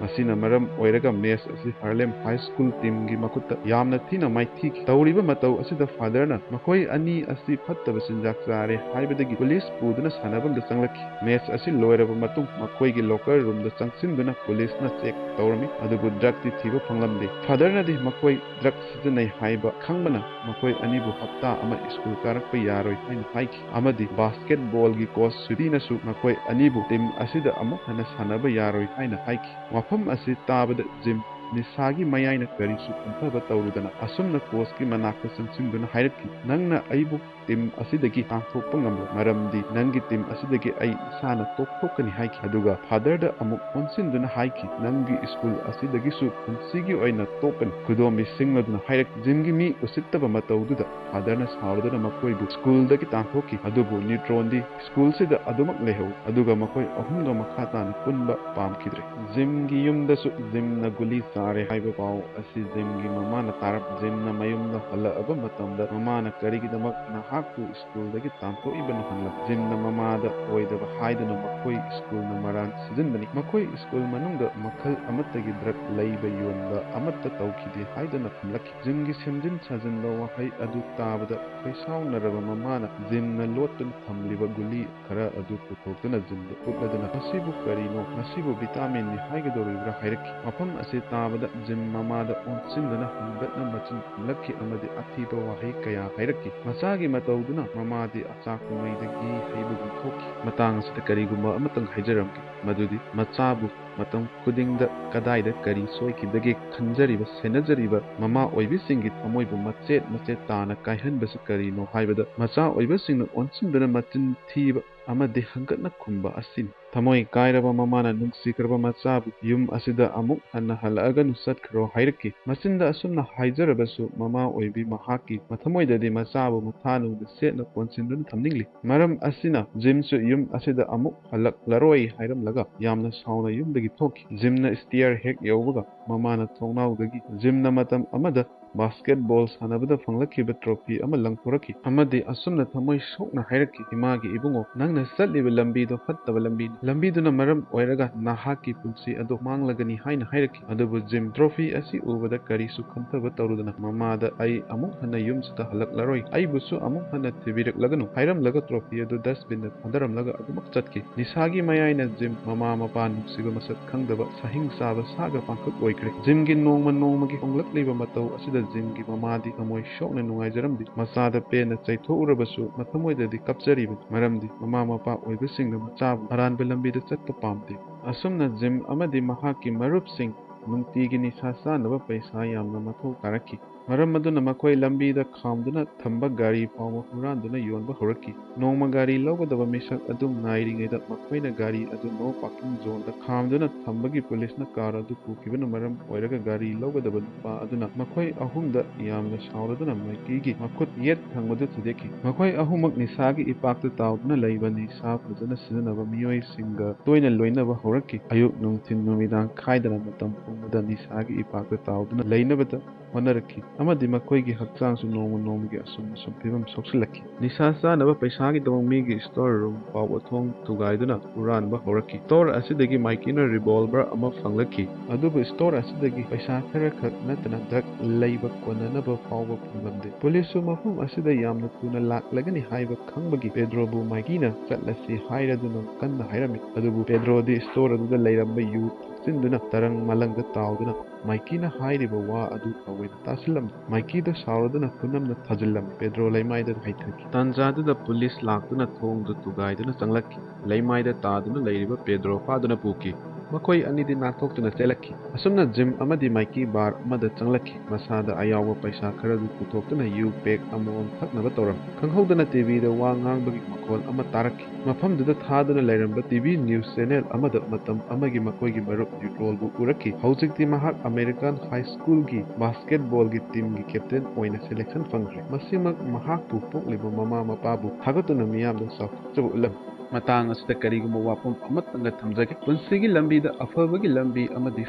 ꯃꯁꯤꯅ ꯃꯔꯝ ꯑꯣꯏꯔꯒ ꯃꯦꯆ ꯑꯁꯤ ꯍꯥꯔꯂꯦꯝ ꯍꯥꯏ ꯁ꯭ꯀꯨꯜ ꯇꯤꯝꯒꯤ ꯃꯈꯨꯠꯇ ꯌꯥꯝꯅ ꯊꯤꯅ ꯃꯥꯏꯊꯤꯈꯤ꯫ ꯇꯧꯔꯤꯕ ꯃꯇꯧ ꯑꯁꯤꯗ ꯐꯥꯗꯔꯅ ꯃꯈꯣꯏ ꯑꯅꯤ ꯑꯁꯤ ꯐꯠꯇꯕ ꯆꯤꯟꯖꯥꯛ ꯆꯥꯔꯦ ꯍꯥꯏꯕꯗꯒꯤ ꯄꯨꯂꯤꯁ ꯄꯨꯗꯨꯅ ꯁꯥꯟꯅꯐꯝꯗ ꯆꯪꯂꯛꯈꯤ꯫ ꯃꯦꯆ ꯑꯁꯤ ꯂꯣꯏꯔꯕ ꯃꯇꯨꯡ ꯃꯈꯣꯏꯒꯤ ꯂꯣꯀꯔ ꯔꯨꯝꯗ ꯆꯪꯁꯤꯟꯗꯨꯅ ꯄꯨꯂꯤꯁꯅ ꯆꯦꯛ ꯇꯧꯔꯝꯃꯤ, ꯑꯗꯨꯕꯨ ꯗ꯭ꯔꯒꯇꯤ ꯊꯤꯕ ꯐꯪꯂꯝꯗꯦ꯫ ꯐꯥꯗꯔꯅꯗꯤ ꯃꯈꯣꯏ ꯗ꯭ꯔꯒ ꯁꯤꯖꯤꯟꯅꯩ ꯍꯥꯏꯕ ꯈꯪꯕꯅ ꯃꯈꯣꯏ ꯑꯅꯤꯕꯨ ꯍꯞꯇꯥ ꯑꯃ ꯁ꯭ꯀꯨꯜ ꯀꯥꯔꯛꯄ ꯌꯥꯔꯣꯏ ꯍꯥꯏꯅ ꯍꯥꯏꯈꯤ, ꯑꯃꯗꯤ ꯕꯥꯁꯀꯦꯠꯕꯣꯜꯒꯤ ꯀꯣꯆ ꯁꯨꯇꯤꯅꯁꯨ ꯃꯈꯣꯏ ꯑꯅꯤꯕꯨ ꯇꯤꯝ ꯑꯁꯤꯗ ꯑꯃꯨꯛ ꯍꯟꯅ ꯁꯥꯟꯅꯕ ꯌꯥꯔꯣꯏ ꯍꯥꯏꯅ ꯍꯥꯏꯈꯤ꯫ ꯋꯥꯐꯝ ꯑꯁꯤ ꯇꯥꯕꯗ ꯖꯤꯝ ꯅꯤꯁꯥꯒꯤ ꯃꯌꯥꯏꯅ ꯀꯔꯤꯁꯨ ꯈꯟꯊꯕ ꯇꯧꯔꯨꯗꯅ ꯑꯁꯨꯝꯅ ꯀꯣꯆꯀꯤ ꯃꯅꯥꯛꯇ ꯆꯪꯁꯤꯟꯗꯨꯅ ꯍꯥꯏꯔꯛꯈꯤ, "ꯅꯪꯅ ꯑꯩꯕꯨ ꯇꯤꯝ ꯑꯁꯤꯗꯒꯤ ꯇꯥꯟꯊꯣꯛꯄ ꯉꯝꯂꯣꯏ, ꯃꯔꯝꯗꯤ ꯅꯪꯒꯤ ꯇꯤꯝ ꯑꯁꯤꯗꯒꯤ ꯑꯩ ꯏꯁꯥꯅ ꯇꯣꯛꯊꯣꯛꯀꯅꯤ" ꯍꯥꯏꯈꯤ꯫ ꯑꯗꯨꯒ ꯐꯥꯗꯔꯗ ꯑꯃꯨꯛ ꯑꯣꯟꯁꯤꯟꯗꯨꯅ ꯍꯥꯏꯈꯤ, "ꯅꯪꯒꯤ ꯁ꯭ꯀꯨꯜ ꯑꯁꯤꯗꯒꯤꯁꯨ ꯄꯨꯟꯁꯤꯒꯤ ꯑꯣꯏꯅ ꯇꯣꯛꯀꯅꯤ"꯫ ꯈꯨꯗꯣꯝꯕꯤ ꯁꯤꯡꯂꯗꯨꯅ ꯍꯥꯏꯔꯛꯈꯤ꯫ ꯖꯤꯝꯒꯤ ꯃꯤ ꯎꯁꯤꯠꯇꯕ ꯃꯇꯧꯗꯨꯗ ꯐꯥꯗꯔꯅ ꯁꯥꯎꯔꯗꯨꯅ ꯃꯈꯣꯏꯕꯨ ꯁ꯭ꯀꯨꯜꯗꯒꯤ ꯇꯥꯟꯊꯣꯛꯈꯤ꯫ ꯑꯗꯨꯕꯨ ꯅ꯭ꯌꯨꯇ꯭ꯔꯣꯟꯗꯤ ꯁ꯭ꯀꯨꯜꯁꯤꯗ ꯑꯗꯨꯃꯛ ꯂꯩꯍꯧꯏ꯫ ꯑꯗꯨꯒ ꯃꯈꯣꯏ ꯑꯍꯨꯝꯒ ꯃꯈꯥ ꯇꯥꯅ ꯄꯨꯟꯕ ꯄꯥꯝꯈꯤꯗ꯭ꯔꯦ꯫ ꯖꯤꯝꯒꯤ ꯌꯨꯝꯗꯁꯨ ꯖꯤꯝꯅ ꯒꯨꯂꯤ ꯆꯥꯔꯦ ꯍꯥꯏꯕ ꯄꯥꯎ ꯑꯁꯤ ꯖꯤꯝꯒꯤ ꯃꯃꯥꯅ ꯇꯥꯔꯝ꯫ ꯖꯤꯝꯅ ꯃꯌꯨꯝꯗ ꯍꯜꯂꯛꯑꯕ ꯃꯇꯝꯗ ꯃꯃꯥꯅ ꯀꯔꯤꯒꯤꯗꯃꯛ ꯅꯍꯥꯛꯄꯨ ꯁ꯭ꯀꯨꯜꯗꯒꯤ ꯇꯥꯟꯊꯣꯛꯏꯕꯅꯣ ꯍꯪꯂꯛ꯫ ꯖꯤꯝꯅ ꯃꯃꯥꯗ ꯑꯣꯏꯗꯕ ꯍꯥꯏꯗꯨꯅ ꯃꯈꯣꯏ ꯁ꯭ꯀꯨꯜꯅ ꯃꯔꯥꯟ ꯁꯤꯖꯤꯟꯕꯅꯤ꯫ ꯃꯈꯣꯏ ꯁ꯭ꯀꯨꯜ ꯃꯅꯨꯡꯗ ꯃꯈꯜ ꯑꯃꯠꯇꯒꯤ ꯗ꯭ꯔꯒ ꯂꯩꯕ ꯌꯣꯟꯕ ꯑꯃꯠꯇ ꯇꯧꯈꯤꯗꯦ ꯍꯥꯏꯗꯨꯅ ꯈꯨꯝꯂꯛꯈꯤ꯫ ꯖꯤꯝꯒꯤ ꯁꯦꯝꯖꯤꯟ ꯁꯥꯖꯤꯟꯕ ꯋꯥꯍꯩ ꯑꯗꯨ ꯇꯥꯕꯗ ꯈꯣꯏꯁꯥꯎꯅꯔꯕ ꯃꯃꯥꯅ ꯖꯤꯝꯅ ꯂꯣꯠꯇꯨꯅ ꯊꯝꯂꯤꯕ ꯒꯨꯂꯤ ꯈꯔ ꯑꯗꯨ ꯄꯨꯊꯣꯛꯇꯨꯅ ꯖꯤꯝꯗ ꯎꯠꯂꯗꯨꯅ, "ꯃꯁꯤꯕꯨ ꯀꯔꯤꯅꯣ? ꯃꯁꯤꯕꯨ ꯚꯤꯇꯥꯃꯤꯟꯅꯤ ꯍꯥꯏꯒꯗꯧꯔꯤꯕ꯭ꯔꯥ?" ꯍꯥꯏꯔꯛꯈꯤ꯫ ꯃꯐꯝ ꯑꯁꯤ ꯇꯥꯕ ꯖꯤꯝ ꯃꯃꯥꯗ ꯑꯣꯟꯁꯤꯟꯗꯨꯅ ꯍꯪꯒꯠꯅ ꯃꯆꯤꯟ ꯈꯨꯝꯂꯛꯈꯤ ꯑꯃꯗꯤ ꯑꯊꯤꯕ ꯋꯥꯍꯩ ꯀꯌꯥ ꯍꯥꯏꯔꯛꯈꯤ꯫ ꯃꯆꯥꯒꯤ ꯃꯇꯧꯗꯨꯅ ꯃꯃꯥꯗꯤ ꯑꯆꯥꯛꯄ ꯃꯩꯗꯒꯤ ꯍꯩꯕꯒꯨꯝ ꯊꯣꯛꯈꯤ꯫ ꯃꯇꯥꯡ ꯑꯁꯤꯗ ꯀꯔꯤꯒꯨꯝꯕ ꯑꯃꯇꯪ ꯍꯥꯏꯖꯔꯝꯒꯦ, ꯃꯗꯨꯗꯤ ꯃꯆꯥꯕꯨ ꯃꯇꯝ ꯈꯨꯗꯤꯡꯗ ꯀꯗꯥꯏꯗ ꯀꯔꯤ ꯁꯣꯏꯈꯤꯕꯒꯦ ꯈꯟꯖꯔꯤꯕ, ꯁꯦꯟꯅꯖꯔꯤꯕ ꯃꯃꯥ ꯑꯣꯏꯕꯤꯁꯤꯡꯒꯤ ꯊꯃꯣꯏꯕꯨ ꯃꯆꯦꯠ ꯃꯆꯦꯠ ꯇꯥꯅ ꯀꯥꯏꯍꯟꯕꯁꯤ ꯀꯔꯤꯅꯣ ꯍꯥꯏꯕꯗ, ꯃꯆꯥ ꯑꯣꯏꯕꯁꯤꯡꯅ ꯑꯣꯟꯁꯤꯟꯗꯨꯅ ꯃꯆꯤꯟ ꯊꯤꯕ ꯑꯃꯗꯤ ꯍꯪꯒꯠꯅ ꯈꯨꯝꯕ ꯑꯁꯤꯅꯤ꯫ ꯊꯃꯣꯏ ꯀꯥꯏꯔꯕ ꯃꯃꯥꯅ ꯅꯨꯡꯁꯤꯈ꯭ꯔꯕ ꯃꯆꯥꯕꯨ ꯌꯨꯝ ꯑꯁꯤꯗ ꯑꯃꯨꯛ ꯍꯟꯅ ꯍꯜꯂꯛꯑꯒꯅꯨ, ꯆꯠꯈ꯭ꯔꯣ ꯍꯥꯏꯔꯛꯈꯤ꯫ ꯃꯆꯤꯟꯗ ꯑꯁꯨꯝꯅ ꯍꯥꯏꯖꯔꯕꯁꯨ, ꯃꯃꯥ ꯑꯣꯏꯕꯤ ꯃꯍꯥꯛꯀꯤ ꯃꯊꯃꯣꯏꯗꯗꯤ ꯃꯆꯥꯕꯨ ꯃꯊꯥꯅꯨꯡꯗ ꯁꯦꯠꯅ ꯀꯣꯟꯁꯤꯟꯗꯨꯅ ꯊꯝꯅꯤꯡꯂꯤ꯫ ꯃꯔꯝ ꯑꯁꯤꯅ ꯖꯤꯝꯁꯨ ꯌꯨꯝ ꯑꯁꯤꯗ ꯑꯃꯨꯛ ꯍꯜꯂꯛꯂꯔꯣꯏ ꯍꯥꯏꯔꯝꯂꯒ ꯌꯥꯝꯅ ꯁꯥꯎꯅ ꯌꯨꯝꯗꯒꯤ ꯊꯣꯛꯈꯤ꯫ ꯖꯤꯝꯅ ꯁ꯭ꯇꯤꯌꯔ ꯍꯦꯛ ꯌꯧꯕꯒ ꯃꯃꯥꯅ ꯊꯣꯡꯅꯥꯎꯗꯒꯤ ꯖꯤꯝꯅ ꯃꯇꯝ ꯑꯃꯗ ꯕꯥꯁꯀꯦꯠꯕꯣꯜ ꯁꯥꯟꯅꯕꯗ ꯐꯪꯂꯛꯈꯤꯕ ꯇ꯭ꯔꯣꯐꯤ ꯑꯃ ꯂꯪꯊꯣꯔꯛꯈꯤ ꯑꯃꯗꯤ ꯑꯁꯨꯝꯅ ꯊꯃꯣꯏ ꯁꯣꯛꯅ ꯍꯥꯏꯔꯛꯈꯤ, "ꯏꯃꯥꯒꯤ ꯏꯕꯨꯡꯉꯣ, ꯅꯪꯅ ꯆꯠꯂꯤꯕ ꯂꯝꯕꯤꯗꯣ ꯐꯠꯇꯕ ꯂꯝꯕꯤꯅꯤ꯫ ꯂꯝꯕꯤꯗꯨꯅ ꯃꯔꯝ ꯑꯣꯏꯔꯒ ꯅꯍꯥꯛꯀꯤ ꯄꯨꯟꯁꯤ ꯑꯗꯨ ꯃꯥꯡꯂꯒꯅꯤ" ꯍꯥꯏꯅ ꯍꯥꯏꯔꯛꯈꯤ꯫ ꯑꯗꯨꯕꯨ ꯖꯤꯝ ꯇ꯭ꯔꯣꯐꯤ ꯑꯁꯤ ꯎꯕꯗ ꯀꯔꯤꯁꯨ ꯈꯟꯊꯕ ꯇꯧꯔꯨꯗꯅ ꯃꯃꯥꯗ, "ꯑꯩ ꯑꯃꯨꯛ ꯍꯟꯅ ꯌꯨꯝꯁꯤꯗ ꯍꯜꯂꯛꯂꯔꯣꯏ, ꯑꯩꯕꯨꯁꯨ ꯑꯃꯨꯛ ꯍꯟꯅ ꯊꯤꯕꯤꯔꯛꯂꯒꯅꯨ" ꯍꯥꯏꯔꯝꯂꯒ ꯇ꯭ꯔꯣꯐꯤ ꯑꯗꯨ ꯗꯁꯕꯤꯟꯗ ꯊꯥꯗꯔꯝꯂꯒ ꯑꯗꯨꯃꯛ ꯆꯠꯈꯤ꯫ ꯅꯤꯁꯥꯒꯤ ꯃꯌꯥꯏꯅ ꯖꯤꯝ ꯃꯃꯥ ꯃꯄꯥ ꯅꯨꯡꯁꯤꯕ ꯃꯁꯛ ꯈꯪꯗꯕ ꯁꯥꯍꯤꯡ ꯆꯥꯕ ꯁꯥꯒ ꯄꯥꯡꯈꯛ ꯑꯣꯏꯈ꯭ꯔꯦ꯫ ꯖꯤꯝꯒꯤ ꯅꯣꯡꯃ ꯅꯣꯡꯃꯒꯤ ꯍꯣꯡꯂꯛꯂꯤꯕ ꯃꯇꯧ ꯑꯁꯤꯗ ꯖꯤꯝꯒꯤ ꯃꯃꯥꯗꯤ ꯊꯃꯣꯏ ꯁꯣꯛꯅ ꯅꯨꯡꯉꯥꯏꯖꯔꯝꯗꯦ꯫ ꯃꯆꯥꯗ ꯄꯦꯟꯅ ꯆꯩꯊꯣꯛꯎꯔꯕꯁꯨ ꯃꯊꯃꯣꯏꯗꯗꯤ ꯀꯞꯆꯔꯤꯕꯅꯤ, ꯃꯔꯝꯗꯤ ꯃꯃꯥ ꯃꯄꯥ ꯑꯣꯏꯕꯁꯤꯡꯅ ꯃꯆꯥꯕꯨ ꯑꯔꯥꯟꯕ ꯂꯝꯕꯤꯗ ꯆꯠꯄ ꯄꯥꯝꯗꯦ꯫ ꯑꯁꯨꯝꯅ ꯖꯤꯝ ꯑꯃꯗꯤ ꯃꯍꯥꯛꯀꯤ ꯃꯔꯨꯞꯁꯤꯡ ꯅꯨꯡꯇꯤꯒꯤ ꯅꯤꯁꯥ ꯆꯥꯅꯕ ꯄꯩꯁꯥ ꯌꯥꯝꯅ ꯃꯊꯧ ꯇꯥꯔꯛꯈꯤ꯫ ꯃꯔꯝ ꯑꯗꯨꯅ ꯃꯈꯣꯏ ꯂꯝꯕꯤꯗ ꯈꯥꯝꯗꯨꯅ ꯊꯝꯕ ꯒꯥꯔꯤ ꯐꯥꯎꯕ ꯍꯨꯔꯥꯟꯗꯨꯅ ꯌꯣꯟꯕ ꯍꯧꯔꯛꯈꯤ꯫ ꯅꯣꯡꯃ ꯒꯥꯔꯤ ꯂꯧꯒꯗꯕ ꯃꯤꯁꯛ ꯑꯗꯨ ꯉꯥꯏꯔꯤꯉꯩꯗ ꯃꯈꯣꯏꯅ ꯒꯥꯔꯤ ꯑꯗꯨ no parking zoneꯗ ꯈꯥꯝꯗꯨꯅ ꯊꯝꯕꯒꯤ ꯄꯨꯂꯤꯁꯅ ꯀꯥꯔ ꯑꯗꯨ ꯄꯨꯈꯤꯕꯅ ꯃꯔꯝ ꯑꯣꯏꯔꯒ ꯒꯥꯔꯤ ꯂꯧꯒꯗꯕ ꯅꯨꯄꯥ ꯑꯗꯨꯅ ꯃꯈꯣꯏ ꯑꯍꯨꯝꯗ ꯌꯥꯝꯅ ꯁꯥꯎꯔꯗꯨꯅ ꯃꯥꯏꯀꯩꯒꯤ ꯃꯈꯨꯠ ꯌꯦꯠ ꯊꯪꯕꯗꯨ ꯊꯨꯗꯦꯛꯈꯤ꯫ ꯃꯈꯣꯏ ꯑꯍꯨꯝꯃꯛ ꯅꯤꯁꯥꯒꯤ ꯏꯄꯥꯛꯇ ꯇꯥꯎꯗꯨꯅ ꯂꯩꯕ ꯅꯤꯁꯥ ꯐꯖꯅ ꯁꯤꯖꯤꯟꯅꯕ ꯃꯤꯑꯣꯏꯁꯤꯡꯒ ꯇꯣꯏꯅ ꯂꯣꯏꯅꯕ ꯍꯧꯔꯛꯈꯤ꯫ ꯑꯌꯨꯛ, ꯅꯨꯡꯊꯤꯜ, ꯅꯨꯃꯤꯗꯥꯡ ꯈꯥꯏꯗꯅ ꯃꯇꯝ ꯄꯨꯝꯕꯗ ꯅꯤꯁꯥꯒꯤ ꯏꯄꯥꯛꯇ ꯇꯥꯎꯗꯨꯅ ꯂꯩꯅꯕꯗ ꯍꯣꯠꯅꯔꯛꯈꯤ ꯑꯃꯗꯤ ꯃꯈꯣꯏꯒꯤ ꯍꯛꯆꯥꯡꯁꯨ ꯅꯣꯡꯃ ꯅꯣꯡꯃꯒꯤ ꯑꯁꯨꯝ ꯑꯁꯨꯝ ꯐꯤꯕꯝ ꯁꯣꯛꯁꯤꯜꯂꯛꯈꯤ꯫ ꯅꯤꯁꯥ ꯆꯥꯅꯕ ꯄꯩꯁꯥꯒꯤꯗꯃꯛ ꯃꯤꯒꯤ store room ꯐꯥꯎꯕ ꯊꯣꯡ ꯊꯨꯒꯥꯏꯗꯨꯅ ꯍꯨꯔꯥꯟꯕ ꯍꯧꯔꯛꯈꯤ꯫ Store ꯑꯁꯤꯗꯒꯤ ꯃꯥꯏꯀꯤꯅ revolver ꯑꯃ ꯐꯪꯂꯛꯈꯤ, ꯑꯗꯨꯕꯨ store ꯑꯁꯤꯗꯒꯤ ꯄꯩꯁꯥ ꯈꯔ ꯈꯛ ꯅꯠꯇꯅ drug ꯂꯩꯕ ꯀꯣꯟꯅꯅꯕ ꯐꯥꯎꯕ ꯐꯪꯂꯝꯗꯦ꯫ ꯄꯨꯂꯤꯁꯁꯨ ꯃꯐꯝ ꯑꯁꯤꯗ ꯌꯥꯝꯅ ꯊꯨꯅ ꯂꯥꯛꯂꯒꯅꯤ ꯍꯥꯏꯕ ꯈꯪꯕꯒꯤ ꯄꯦꯗ꯭ꯔꯣꯕꯨ ꯃꯥꯏꯀꯤꯅ ꯆꯠꯂꯁꯤ ꯍꯥꯏꯔꯗꯨꯅ ꯀꯟꯅ ꯍꯥꯏꯔꯝꯃꯤ, ꯑꯗꯨꯕꯨ ꯄꯦꯗ꯭ꯔꯣꯗꯤ store ꯑꯗꯨꯗ ꯂꯩꯔꯝꯕ ꯌꯨ ꯆꯤꯟꯗꯨꯅ ꯇꯔꯪ ꯃꯂꯪꯗ ꯇꯥꯎꯗꯨꯅ ꯃꯥꯏꯀꯤꯅ ꯍꯥꯏꯔꯤꯕ ꯋꯥ ꯑꯗꯨ ꯊꯑꯣꯏꯅ ꯇꯥꯁꯤꯜꯂꯝꯗꯦ꯫ ꯃꯥꯏꯀꯤꯗꯣ ꯁꯥꯎꯔꯗꯨꯅ ꯈꯨꯅꯝꯅ ꯊꯥꯖꯤꯜꯂꯝꯃꯤ꯫ ꯄꯦꯗ꯭ꯔꯣ ꯂꯩꯃꯥꯏꯗ ꯍꯩꯊꯈꯤ꯫ ꯇꯥꯟꯖꯥꯗꯨꯗ ꯄꯨꯂꯤꯁ ꯂꯥꯛꯇꯨꯅ ꯊꯣꯡꯗꯨ ꯊꯨꯒꯥꯏꯗꯨꯅ ꯆꯪꯂꯛꯈꯤ꯫ ꯂꯩꯃꯥꯏꯗ ꯇꯥꯗꯨꯅ ꯂꯩꯔꯤꯕ ꯄꯦꯗ꯭ꯔꯣ ꯐꯥꯗꯨꯅ ꯄꯨꯈꯤ꯫ ꯃꯈꯣꯏ ꯑꯅꯤꯗꯤ ꯅꯥꯟꯊꯣꯛꯇꯨꯅ ꯆꯦꯜꯂꯛꯈꯤ꯫ ꯑꯁꯨꯝꯅ ꯖꯤꯝ ꯑꯃꯗꯤ ꯃꯥꯏꯀꯤ ꯕꯥꯔ ꯑꯃꯗ ꯆꯪꯂꯛꯈꯤ꯫ ꯃꯁꯥꯗ ꯑꯌꯥꯎꯕ ꯄꯩꯁꯥ ꯈꯔꯗꯨ ꯄꯨꯊꯣꯛꯇꯨꯅ ꯌꯨ ꯄꯦꯛ ꯑꯃꯃꯝ ꯊꯛꯅꯕ ꯇꯧꯔꯝꯃꯤ꯫ ꯈꯪꯍꯧꯗꯅ ꯇꯤꯚꯤꯗ ꯋꯥ ꯉꯥꯡꯕꯒꯤ ꯃꯈꯣꯜ ꯑꯃ ꯇꯥꯔꯛꯈꯤ꯫ ꯃꯐꯝꯗꯨꯗ ꯊꯥꯗꯨꯅ ꯂꯩꯔꯝꯕ ꯇꯤꯚꯤ ꯅ꯭ꯌꯨꯁ ꯆꯦꯅꯦꯜ ꯑꯃꯗ ꯃꯇꯝ ꯑꯃꯒꯤ ꯃꯈꯣꯏꯒꯤ ꯃꯔꯨꯞ ꯅ꯭ꯌꯨꯇ꯭ꯔꯣꯜꯕꯨ ꯎꯔꯛꯈꯤ꯫ ꯍꯧꯖꯤꯛꯇꯤ ꯃꯍꯥꯛ ꯑꯃꯦꯔꯤꯀꯥꯟ ꯍꯥꯏ ꯁ꯭ꯀꯨꯜꯒꯤ ꯕꯥꯁꯀꯦꯠꯕꯣꯜꯒꯤ ꯇꯤꯝꯒꯤ ꯀꯦꯞꯇꯦꯟ ꯑꯣꯏꯅ ꯁꯦꯂꯦꯛꯁꯟ ꯐꯪꯈ꯭ꯔꯦ꯫ ꯃꯁꯤꯃꯛ ꯃꯍꯥꯛꯄꯨ ꯄꯣꯛꯂꯤꯕ ꯃꯃꯥ ꯃꯄꯥꯕꯨ ꯊꯥꯒꯠꯇꯨꯅ ꯃꯤꯌꯥꯝꯗ ꯆꯥꯎꯊꯣꯛꯆꯕ ꯎꯠꯂꯝꯃꯤ꯫ ꯃꯇꯥꯡ ꯑꯁꯤꯗ ꯀꯔꯤꯒꯨꯝꯕ ꯋꯥꯐꯝ ꯑꯃꯇꯪꯒ ꯊꯝꯖꯒꯦ꯫ ꯄꯨꯟꯁꯤꯒꯤ ꯂꯝꯕꯤꯗ ꯑꯐꯕꯒꯤ ꯂꯝꯕꯤ ꯑꯃꯗꯤ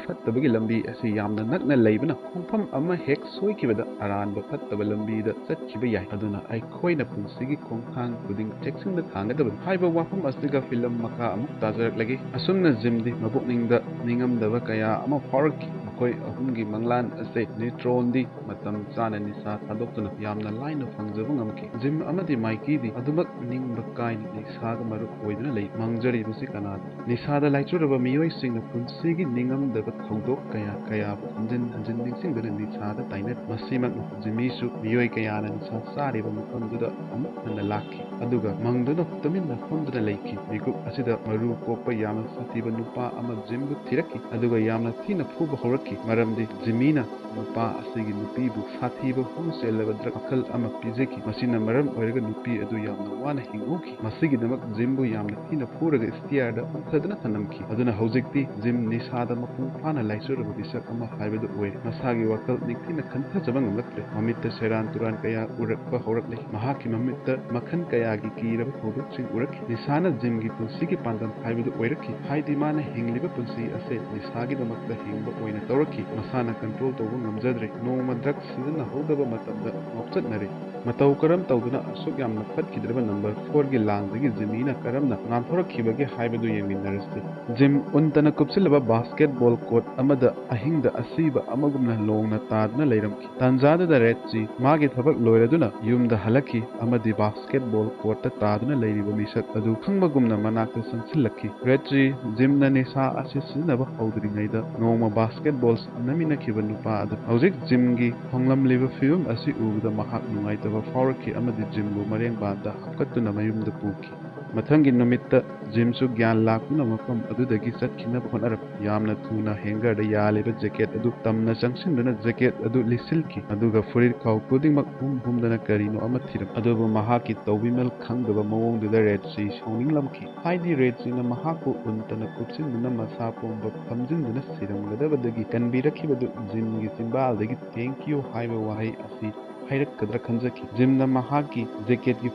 ꯐꯠꯇꯕꯒꯤ ꯂꯝꯕꯤ ꯑꯁꯤ ꯌꯥꯝꯅ ꯅꯛꯅ ꯂꯩꯕꯅ, ꯈꯣꯡꯐꯝ ꯑꯃ ꯍꯦꯛ ꯁꯣꯏꯈꯤꯕꯗ ꯑꯔꯥꯟꯕ ꯐꯠꯇꯕ ꯂꯝꯕꯤꯗ ꯆꯠꯈꯤꯕ ꯌꯥꯏ꯫ ꯑꯗꯨꯅ ꯑꯩꯈꯣꯏꯅ ꯄꯨꯟꯁꯤꯒꯤ ꯈꯣꯡꯊꯥꯡ ꯈꯨꯗꯤꯡ ꯆꯦꯛꯁꯤꯟꯅ ꯊꯥꯡꯒꯗꯕꯅꯤ꯫ ꯍꯥꯏꯕ ꯋꯥꯐꯝ ꯑꯁꯤꯒ ꯐꯤꯂꯝ ꯃꯀꯥ ꯑꯃꯨꯛ ꯇꯥꯖꯔꯛꯂꯒꯦ꯫ ꯑꯁꯨꯝꯅ ꯖꯤꯝꯗꯤ ꯃꯄꯨꯛꯅꯤꯡꯗ ꯅꯤꯡꯉꯝꯗꯕ ꯀꯌꯥ ꯑꯃ ꯐꯥꯎꯔꯛꯈꯤ꯫ ꯃꯈꯣꯏ ꯑꯍꯨꯝꯒꯤ ꯃꯪꯂꯥꯟ ꯑꯁꯦ ꯅ꯭ꯌꯨꯇ꯭ꯔꯣꯟꯗꯤ ꯃꯇꯝ ꯆꯥꯅ ꯅꯤꯁꯥ ꯊꯥꯗꯣꯛꯇꯨꯅ ꯌꯥꯝꯅ ꯂꯥꯏꯅ ꯐꯪꯖꯕ ꯉꯝꯈꯤ꯫ ꯖꯤꯝ ꯑꯃꯗꯤ ꯃꯥꯏꯀꯤꯗꯤ ꯑꯗꯨꯃꯛ ꯅꯤꯡꯕ ꯀꯥꯏꯅ ꯅꯤꯁꯥꯒ ꯃꯔꯨꯞ ꯑꯣꯏꯗꯨꯅ ꯂꯩ꯫ ꯃꯥꯡꯖꯔꯤꯕꯁꯤ ꯀꯅꯥꯅꯣ? ꯅꯤꯁꯥꯗ ꯂꯥꯏꯆꯨꯔꯕ ꯃꯤꯑꯣꯏꯁꯤꯡꯅ ꯄꯨꯟꯁꯤꯒꯤ ꯅꯤꯡꯉꯝꯗꯕ ꯊꯧꯗꯣꯛ ꯀꯌꯥ ꯀꯌꯥꯕꯨ ꯍꯟꯖꯤꯟ ꯍꯟꯖꯤꯟ ꯅꯤꯡꯁꯤꯡꯗꯨꯅ ꯅꯤꯁꯥꯗ ꯇꯥꯏꯅꯔꯤ꯫ ꯃꯁꯤꯃꯛꯅ ꯖꯤꯝꯃꯤꯁꯨ ꯃꯤꯑꯣꯏ ꯀꯌꯥꯅ ꯅꯤꯁꯥ ꯆꯥꯔꯤꯕ ꯃꯐꯝꯗꯨꯗ ꯑꯃꯨꯛ ꯍꯟꯅ ꯂꯥꯛꯈꯤ꯫ ꯑꯗꯨꯒ ꯃꯪꯗꯨꯅ ꯇꯨꯃꯤꯟꯅ ꯐꯝꯗꯨꯅ ꯂꯩꯈꯤ꯫ ꯃꯤꯀꯨꯞ ꯑꯁꯤꯗ ꯃꯔꯨ ꯀꯣꯛꯄ ꯌꯥꯝꯅ ꯁꯥꯊꯤꯕ ꯅꯨꯄꯥ ꯑꯃ ꯖꯤꯝꯕꯨ ꯊꯤꯔꯛꯈꯤ, ꯑꯗꯨꯒ ꯌꯥꯝꯅ ꯊꯤꯅ ꯐꯨꯕ ꯍꯧꯔꯛꯈꯤ, ꯃꯔꯝꯗꯤ ꯖꯤꯝꯃꯤꯅ ꯅꯨꯄꯥ ꯑꯁꯤꯒꯤ ꯅꯨꯄꯤꯕꯨ ꯁꯥꯊꯤꯕ ꯍꯣꯝ ꯆꯦꯜꯂꯕ ꯗ꯭ꯔꯒ ꯃꯈꯜ ꯑꯃ ꯄꯤꯖꯈꯤ꯫ ꯃꯁꯤꯅ ꯃꯔꯝ ꯑꯣꯏꯔꯒ ꯅꯨꯄꯤ ꯑꯗꯨ ꯌꯥꯝꯅ ꯋꯥꯅ ꯍꯤꯡꯍꯧꯈꯤ꯫ ꯃꯁꯤꯒꯤꯗꯃꯛ ꯖꯤꯝꯕꯨ ꯌꯥꯝꯅ ꯊꯤꯅ ꯐꯨꯔꯒ ꯁ꯭ꯇꯤꯌꯥꯔꯗ ꯄꯨꯊꯗꯨꯅ ꯊꯝꯂꯝꯈꯤ꯫ ꯑꯗꯨꯅ ꯍꯧꯖꯤꯛꯇꯤ ꯖꯤꯝ ꯅꯤꯁꯥꯗ ꯃꯄꯨꯡ ꯐꯥꯅ ꯂꯥꯏꯆꯨꯔꯕ ꯃꯤꯁꯛ ꯑꯃ ꯍꯥꯏꯕꯗꯨ ꯑꯣꯏꯔꯦ꯫ ꯃꯁꯥꯒꯤ ꯋꯥꯈꯜ ꯅꯤꯡꯊꯤꯅ ꯈꯟꯊꯖꯕ ꯉꯝꯂꯛꯇ꯭ꯔꯦ꯫ ꯃꯃꯤꯠꯇ ꯁꯦꯔꯥꯟ ꯇꯨꯔꯥꯟ ꯀꯌꯥ ꯎꯔꯛꯄ ꯍꯧꯔꯛꯂꯦ꯫ ꯃꯍꯥꯛꯀꯤ ꯃꯃꯤꯠꯇ ꯃꯈꯜ ꯀꯌꯥꯒꯤ ꯀꯤꯔꯕ ꯊꯧꯗꯣꯛꯁꯤꯡ ꯎꯔꯛꯈꯤ꯫ ꯅꯤꯁꯥꯅ ꯖꯤꯝꯒꯤ ꯄꯨꯟꯁꯤꯒꯤ ꯄꯥꯟꯗꯝ ꯍꯥꯏꯕꯗꯨ ꯑꯣꯏꯔꯛꯈꯤ꯫ ꯍꯥꯏꯗꯤ ꯃꯥꯅ ꯍꯤꯡꯂꯤꯕ ꯄꯨꯟꯁꯤ ꯑꯁꯦ ꯅꯤꯁꯥꯒꯤꯗꯃꯛꯇ ꯍꯤꯡꯕ ꯑꯣꯏꯅ ꯇꯧꯔꯛꯈꯤ꯫ ꯃꯁꯥꯅ ꯀꯟꯇ꯭ꯔꯣꯜ ꯇꯧꯕ ꯉꯝꯖꯗ꯭ꯔꯦ꯫ ꯅꯣꯡꯃ ꯗ꯭ꯔꯒ ꯁꯤꯖꯤꯟꯅꯍꯧꯗꯕ ꯃꯇꯝꯗ ꯉꯥꯎꯆꯠꯅꯔꯦ꯫ ꯃꯇꯧ ꯀꯔꯝ ꯇꯧꯗꯨꯅ ꯑꯁꯨꯛ ꯌꯥꯝꯅ ꯐꯠꯈꯤꯗ꯭ꯔꯕ ꯅꯝꯕꯔ ꯐꯣꯔꯒꯤ ꯂꯥꯡꯗꯒꯤ ꯖꯤꯃꯤꯅ ꯀꯔꯝꯅ ꯉꯥꯟꯊꯣꯔꯛꯈꯤꯕꯒꯦ ꯍꯥꯏꯕꯗꯨ ꯌꯦꯡꯃꯤꯟꯅꯔꯁꯤ꯫ ꯖꯤꯝ ꯎꯟꯇꯅ ꯀꯨꯞꯁꯤꯜꯂꯕ ꯕꯥꯁꯀꯦꯠꯕꯣꯜ ꯀꯣꯔꯠ ꯑꯃꯗ ꯑꯍꯤꯡꯗ ꯑꯁꯤꯕ ꯑꯃꯒꯨꯝꯅ ꯂꯣꯡꯅ ꯇꯥꯗꯨꯅ ꯂꯩꯔꯝꯈꯤ꯫ ꯇꯥꯟꯖꯥꯗꯨꯗ ꯔꯦꯠꯆꯤ ꯃꯥꯒꯤ ꯊꯕꯛ ꯂꯣꯏꯔꯗꯨꯅ ꯌꯨꯝꯗ ꯍꯜꯂꯛꯈꯤ ꯑꯃꯗꯤ ꯕꯥꯁꯀꯦꯠꯕꯣꯜ ꯀꯣꯔꯠꯇ ꯇꯥꯗꯨꯅ ꯂꯩꯔꯤꯕ ꯃꯤꯁꯛ ꯑꯗꯨ ꯈꯪꯕꯒꯨꯝꯅ ꯃꯅꯥꯛꯇ ꯆꯪꯁꯤꯜꯂꯛꯈꯤ꯫ ꯔꯦꯠꯆꯤ ꯖꯤꯝꯅ ꯅꯤꯁꯥ ꯑꯁꯤ ꯁꯤꯖꯤꯟꯅꯕ ꯍꯧꯗ꯭ꯔꯤꯉꯩꯗ ꯅꯣꯡꯃ ꯕꯥꯁꯀꯦꯠꯕꯣꯜ ꯁꯥꯟꯅꯃꯤꯟꯅꯈꯤꯕ ꯅꯨꯄꯥ ꯑꯗꯨ꯫ ꯍꯧꯖꯤꯛ ꯖꯤꯝꯒꯤ ꯍꯣꯡꯂꯝꯂꯤꯕ ꯐꯤꯕꯝ ꯑꯁꯤ ꯎꯕꯗ ꯃꯍꯥꯛ ꯅꯨꯡꯉꯥꯏꯇꯕ ꯐꯥꯎꯔꯛꯈꯤ ꯑꯃꯗꯤ ꯖꯤꯝꯕꯨ ꯃꯔꯦꯡꯕꯥꯟꯗ ꯍꯥꯞꯀꯠꯇꯨꯅ ꯃꯌꯨꯝꯗ ꯄꯨꯈꯤ꯫ ꯃꯊꯪꯒꯤ ꯅꯨꯃꯤꯠꯇ ꯖꯤꯝꯁꯨ ꯒ꯭ꯌꯥꯟ ꯂꯥꯛꯇꯨꯅ ꯃꯐꯝ ꯑꯗꯨꯗꯒꯤ ꯆꯠꯈꯤꯅꯕ ꯍꯣꯠꯅꯔꯛꯈꯤ꯫ ꯌꯥꯝꯅ ꯊꯨꯅ ꯍꯦꯡꯒꯔꯗ ꯌꯥꯜꯂꯤꯕ ꯖꯦꯀꯦꯠ ꯑꯗꯨ ꯇꯝꯅ ꯆꯪꯁꯤꯟꯗꯨꯅ ꯖꯦꯀꯦꯠ ꯑꯗꯨ ꯂꯤꯠꯁꯤꯜꯈꯤ, ꯑꯗꯨꯒ ꯐꯨꯔꯤꯠꯈꯥꯎ ꯈꯨꯗꯤꯡꯃꯛ ꯍꯨꯝ ꯍꯨꯝꯗꯅ ꯀꯔꯤꯅꯣ ꯑꯃ ꯊꯤꯔꯝꯃꯤ꯫ ꯑꯗꯨꯕꯨ ꯃꯍꯥꯛꯀꯤ ꯇꯧꯕꯤꯃꯜ ꯈꯪꯗꯕ ꯃꯑꯣꯡꯗꯨꯗ ꯔꯦꯠꯆꯤ ꯁꯥꯎꯅꯤꯡꯂꯝꯈꯤ, ꯍꯥꯏꯗꯤ ꯔꯦꯠꯆꯤꯅ ꯃꯍꯥꯛꯄꯨ ꯎꯟꯇꯅ ꯀꯨꯞꯁꯤꯟꯗꯨꯅ ꯃꯁꯥ ꯄꯨꯝꯕ ꯐꯝꯖꯤꯟꯗꯨꯅ ꯁꯤꯔꯝꯒꯗꯕꯗꯒꯤ ꯀꯟꯕꯤꯔꯛꯈꯤꯕꯗꯨ ꯖꯤꯝꯒꯤ ꯆꯤꯝꯕꯥꯜꯗꯒꯤ "Thank you" ꯍꯥꯏꯕ ꯋꯥꯍꯩ ꯑꯁꯤ ꯍꯥꯏꯔꯛꯀꯗ꯭ꯔꯥ ꯈꯟꯖꯈꯤ꯫ ꯖꯤꯝꯅ ꯃꯍꯥꯛꯀꯤ ꯖꯦꯀꯦꯠꯀꯤ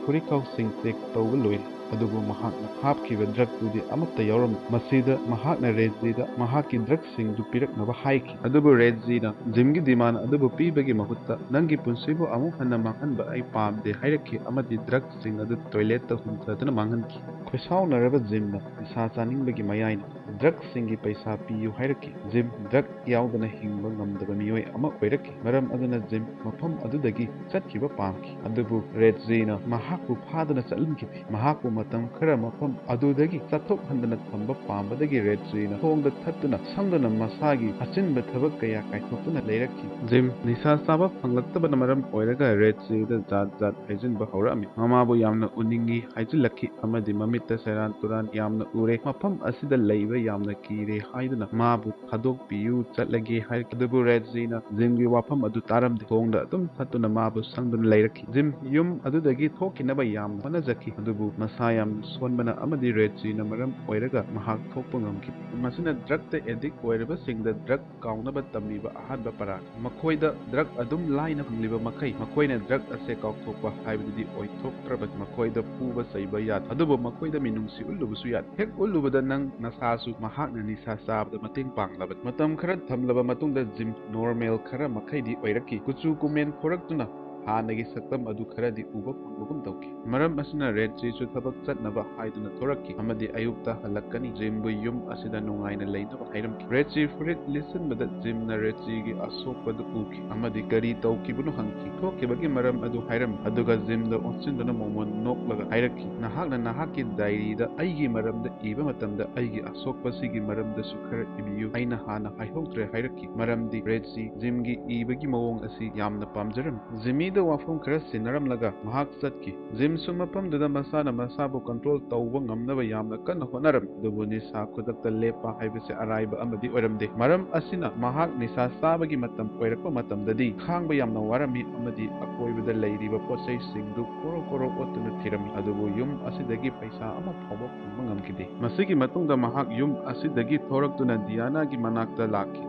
ꯐꯨꯔꯤꯠꯈꯥꯎꯁꯤꯡ ꯆꯦꯛ ꯇꯧꯕ ꯂꯣꯏꯔꯦ, ꯑꯗꯨꯕꯨ ꯃꯍꯥꯛꯅ ꯍꯥꯞꯈꯤꯕ ꯗ꯭ꯔꯒꯇꯨꯗꯤ ꯑꯃꯠꯇ ꯌꯥꯎꯔꯝꯗꯦ꯫ ꯃꯁꯤꯗ ꯃꯍꯥꯛꯅ ꯔꯦꯠꯆꯤꯗ ꯃꯍꯥꯛꯀꯤ ꯗ꯭ꯔꯒꯁꯤꯡꯗꯨ ꯄꯤꯔꯛꯅꯕ ꯍꯥꯏꯈꯤ, ꯑꯗꯨꯕꯨ ꯔꯦꯠꯆꯤꯅ ꯖꯤꯝꯒꯤ ꯗꯤꯃꯥꯟ ꯑꯗꯨꯕꯨ ꯄꯤꯕꯒꯤ ꯃꯍꯨꯠꯇ "ꯅꯪꯒꯤ ꯄꯨꯟꯁꯤꯕꯨ ꯑꯃꯨꯛ ꯍꯟꯅ ꯃꯥꯡꯍꯟꯕ ꯑꯩ ꯄꯥꯝꯗꯦ" ꯍꯥꯏꯔꯛꯈꯤ ꯑꯃꯗꯤ ꯗ꯭ꯔꯒꯁꯤꯡ ꯑꯗꯨ ꯇꯣꯏꯂꯦꯠꯇ ꯍꯨꯟꯊꯗꯨꯅ ꯃꯥꯡꯍꯟꯈꯤ꯫ ꯈꯣꯏꯁꯥꯎꯅꯔꯕ ꯖꯤꯝꯅ ꯅꯤꯁꯥ ꯆꯥꯅꯤꯡꯕꯒꯤ ꯃꯌꯥꯏꯅ ꯗ꯭ꯔꯒꯁꯤꯡꯒꯤ ꯄꯩꯁꯥ ꯄꯤꯌꯨ ꯍꯥꯏꯔꯛꯈꯤ꯫ ꯖꯤꯝ ꯗ꯭ꯔꯒ ꯌꯥꯎꯗꯅ ꯍꯤꯡꯕ ꯉꯝꯗꯕ ꯃꯤꯑꯣꯏ ꯑꯃ ꯑꯣꯏꯔꯛꯈꯤ, ꯃꯔꯝ ꯑꯗꯨꯅ ꯖꯤꯝ ꯃꯐꯝ ꯑꯗꯨꯗꯒꯤ ꯆꯠꯈꯤꯕ ꯄꯥꯝꯈꯤ꯫ ꯑꯗꯨꯕꯨ ꯔꯦꯠꯆꯤꯅ ꯃꯍꯥꯛꯄꯨ ꯐꯥꯗꯨꯅ ꯆꯠꯍꯟꯈꯤꯗꯦ꯫ ꯃꯍꯥꯛꯄꯨ ꯃꯇꯝ ꯈꯔ ꯃꯐꯝ ꯑꯗꯨꯗꯒꯤ ꯆꯠꯊꯣꯛꯍꯟꯗꯅ ꯊꯝꯕ ꯄꯥꯝꯕꯗꯒꯤ ꯔꯦꯠꯆꯤꯅ ꯊꯣꯡꯗ ꯊꯠꯇꯨꯅ ꯁꯪꯗꯨꯅ ꯃꯁꯥꯒꯤ ꯑꯆꯤꯟꯕ ꯊꯕꯛ ꯀꯌꯥ ꯀꯥꯏꯊꯣꯛꯇꯨꯅ ꯂꯩꯔꯛꯈꯤ꯫ ꯖꯤꯝ ꯅꯤꯁꯥ ꯆꯥꯕ ꯐꯪꯂꯛꯇꯕꯅ ꯃꯔꯝ ꯑꯣꯏꯔꯒ ꯔꯦꯠꯆꯤꯗ ꯖꯥꯠ ꯖꯥꯠ ꯍꯥꯏꯖꯤꯟꯕ ꯍꯧꯔꯛꯑꯝꯃꯤ꯫ ꯃꯃꯥꯕꯨ ꯌꯥꯝꯅ ꯎꯅꯤꯡꯏ ꯍꯥꯏꯖꯤꯜꯂꯛꯈꯤ ꯑꯃꯗꯤ ꯃꯃꯤꯠꯇ ꯁꯦꯔꯥꯟ ꯇꯨꯔꯥꯟ ꯌꯥꯝꯅ ꯎꯔꯦ, ꯃꯐꯝ ꯑꯁꯤꯗ ꯂꯩꯕ ꯌꯥꯝꯅ ꯀꯤꯔꯦ ꯍꯥꯏꯗꯨꯅ ꯃꯥꯕꯨ ꯊꯥꯗꯣꯛꯄꯤꯌꯨ ꯆꯠꯂꯒꯦ ꯍꯥꯏꯔꯛꯈꯤ꯫ ꯑꯗꯨꯕꯨ ꯔꯦꯠꯆꯤꯅ ꯖꯤꯝꯒꯤ ꯋꯥꯐꯝ ꯑꯗꯨ ꯇꯥꯔꯝꯗꯦ꯫ ꯊꯣꯡꯗ ꯑꯗꯨꯝ ꯊꯠꯇꯨꯅ ꯃꯥꯕꯨ ꯁꯪꯗꯨꯅ ꯂꯩꯔꯛꯈꯤ꯫ ꯖꯤꯝ ꯌꯨꯝ ꯑꯗꯨꯗꯒꯤ ꯊꯣꯛꯈꯤꯅꯕ ꯌꯥꯝꯅ ꯍꯣꯠꯅꯖꯈꯤ, ꯑꯗꯨꯕꯨ ꯃꯁꯥ ꯌꯥꯝꯅ ꯁꯣꯟꯕꯅ ꯑꯃꯗꯤ ꯔꯦꯠꯆꯤꯅ ꯃꯔꯝ ꯑꯣꯏꯔꯒ ꯃꯍꯥꯛ ꯊꯣꯛꯄ ꯉꯝꯈꯤꯗꯦ꯫ ꯃꯁꯤꯅ ꯗ꯭ꯔꯒꯇ ꯑꯦꯗꯤꯛ ꯑꯣꯏꯔꯕꯁꯤꯡꯗ ꯗ꯭ꯔꯒ ꯀꯥꯎꯅꯕ ꯇꯝꯕꯤꯕ ꯑꯍꯥꯟꯕ ꯄꯔꯥꯅꯤ꯫ ꯃꯈꯣꯏꯗ ꯗ꯭ꯔꯒ ꯑꯗꯨꯝ ꯂꯥꯏꯅ ꯐꯪꯂꯤꯕ ꯃꯈꯩ ꯃꯈꯣꯏꯅ ꯗ꯭ꯔꯒ ꯑꯁꯦ ꯀꯥꯎꯊꯣꯛꯄ ꯍꯥꯏꯕꯗꯨꯗꯤ ꯑꯣꯏꯊꯣꯛꯇ꯭ꯔꯕꯅꯤ꯫ ꯃꯈꯣꯏꯗ ꯐꯨꯕ ꯆꯩꯕ ꯌꯥꯗꯦ, ꯑꯗꯨꯕꯨ ꯃꯈꯣꯏꯗ ꯃꯤꯅꯨꯡꯁꯤ ꯎꯠꯂꯨꯕꯁꯨ ꯌꯥꯗꯦ꯫ ꯍꯦꯛ ꯎꯠꯂꯨꯕꯗ ꯅꯪ ꯅꯁꯥꯁꯨ ꯃꯍꯥꯛꯅ ꯅꯤꯁꯥ ꯆꯥꯕꯗ ꯃꯇꯦꯡ ꯄꯥꯡꯂꯕꯅꯤ꯫ ꯃꯇꯝ ꯈꯔ ꯊꯝꯂꯕ ꯃꯇꯨꯡꯗ ꯖꯤꯝ ꯅꯣꯔꯃꯦꯜ ꯈꯔ ꯃꯈꯩꯗꯤ ꯑꯣꯏꯔꯛꯈꯤ꯫ ꯀꯨꯆꯨ ꯀꯨꯃꯦꯟ ꯈꯣꯔꯛꯇꯨꯅ ꯍꯥꯟꯅꯒꯤ ꯁꯛꯇꯝ ꯑꯗꯨ ꯈꯔꯗꯤ ꯎꯕ ꯐꯪꯕꯒꯨꯝ ꯇꯧꯈꯤ꯫ ꯃꯔꯝ ꯑꯁꯤꯅ ꯔꯦꯠꯁꯤꯁꯨ ꯊꯕꯛ ꯆꯠꯅꯕ ꯍꯥꯏꯗꯨꯅ ꯊꯣꯔꯛꯈꯤ ꯑꯃꯗꯤ ꯑꯌꯨꯛꯇ ꯍꯜꯂꯛꯀꯅꯤ꯫ ꯖꯤꯝꯕꯨ ꯌꯨꯝ ꯑꯁꯤꯗ ꯅꯨꯡꯉꯥꯏꯅ ꯂꯩꯅꯕ ꯍꯥꯏꯔꯝꯈꯤ꯫ ꯔꯦꯠꯁꯤ ꯐꯨꯔꯤꯠ ꯂꯤꯠꯁꯤꯟꯕꯗ ꯖꯤꯝꯅ ꯔꯦꯠꯁꯤꯒꯤ ꯑꯁꯣꯛꯄꯗꯨ ꯎꯈꯤ ꯑꯃꯗꯤ ꯀꯔꯤ ꯇꯧꯈꯤꯕꯅꯣ ꯍꯪꯈꯤ꯫ ꯊꯣꯛꯈꯤꯕꯒꯤ ꯃꯔꯝ ꯑꯗꯨ ꯍꯥꯏꯔꯝꯃꯤ꯫ ꯑꯗꯨꯒ ꯖꯤꯝꯗ ꯑꯣꯟꯁꯤꯟꯗꯨꯅ ꯃꯣꯃꯣꯟ ꯅꯣꯛꯂꯒ ꯍꯥꯏꯔꯛꯈꯤ, "ꯅꯍꯥꯛꯅ ꯅꯍꯥꯛꯀꯤ ꯗꯥꯏꯔꯤꯗ ꯑꯩꯒꯤ ꯃꯔꯝꯗ ꯏꯕ ꯃꯇꯝꯗ ꯑꯩꯒꯤ ꯑꯁꯣꯛꯄꯁꯤꯒꯤ ꯃꯔꯝꯗꯁꯨ ꯈꯔ ꯏꯕꯤꯌꯨ꯫ ꯑꯩꯅ ꯍꯥꯟꯅ ꯍꯥꯏꯍꯧꯗ꯭ꯔꯦ" ꯍꯥꯏꯔꯛꯈꯤ꯫ ꯃꯔꯝꯗꯤ ꯔꯦꯠꯁꯤ ꯖꯤꯝꯒꯤ ꯏꯕꯒꯤ ꯃꯑꯣꯡ ꯑꯁꯤ ꯌꯥꯝꯅ ꯄꯥꯝꯖꯔꯝꯃꯤ꯫ ꯖꯤꯃꯤꯗ ꯋꯥꯐꯝ ꯈꯔ ꯁꯤꯟꯅꯔꯝꯂꯒ ꯃꯍꯥꯛ ꯆꯠꯈꯤ꯫ ꯖꯤꯝꯁꯨ ꯃꯐꯝꯗꯨꯗ ꯃꯁꯥꯅ ꯃꯁꯥꯕꯨ ꯀꯟꯇ꯭ꯔꯣꯜ ꯇꯧꯕ ꯉꯝꯅꯕ ꯌꯥꯝꯅ ꯀꯟꯅ ꯍꯣꯠꯅꯔꯝꯃꯤ꯫ ꯑꯗꯨꯕꯨ ꯅꯤꯁꯥ ꯈꯨꯗꯛꯇ ꯂꯦꯞꯄ ꯍꯥꯏꯕꯁꯤ ꯑꯔꯥꯏꯕ ꯑꯃꯗꯤ ꯑꯣꯏꯔꯝꯗꯦ꯫ ꯃꯔꯝ ꯑꯁꯤꯅ ꯃꯍꯥꯛ ꯅꯤꯁꯥ ꯆꯥꯕꯒꯤ ꯃꯇꯝ ꯑꯣꯏꯔꯛꯄ ꯃꯇꯝꯗꯗꯤ ꯈꯥꯡꯕ ꯌꯥꯝꯅ ꯋꯥꯔꯝꯃꯤ ꯑꯃꯗꯤ ꯑꯀꯣꯏꯕꯗ ꯂꯩꯔꯤꯕ ꯄꯣꯠꯆꯩꯁꯤꯡꯗꯨ ꯀꯣꯔꯣ ꯀꯣꯔꯣ ꯑꯣꯠꯇꯨꯅ ꯊꯤꯔꯝꯃꯤ꯫ ꯑꯗꯨꯕꯨ ꯌꯨꯝ ꯑꯁꯤꯗꯒꯤ ꯄꯩꯁꯥ ꯑꯃ ꯐꯥꯎꯕ ꯐꯪꯕ ꯉꯝꯈꯤꯗꯦ꯫ ꯃꯁꯤꯒꯤ ꯃꯇꯨꯡꯗ ꯃꯍꯥꯛ ꯌꯨꯝ ꯑꯁꯤꯗꯒꯤ ꯊꯣꯔꯛꯇꯨꯅ ꯗꯤꯌꯥꯅꯥꯒꯤ ꯃꯅꯥꯛꯇ ꯂꯥꯛꯈꯤ꯫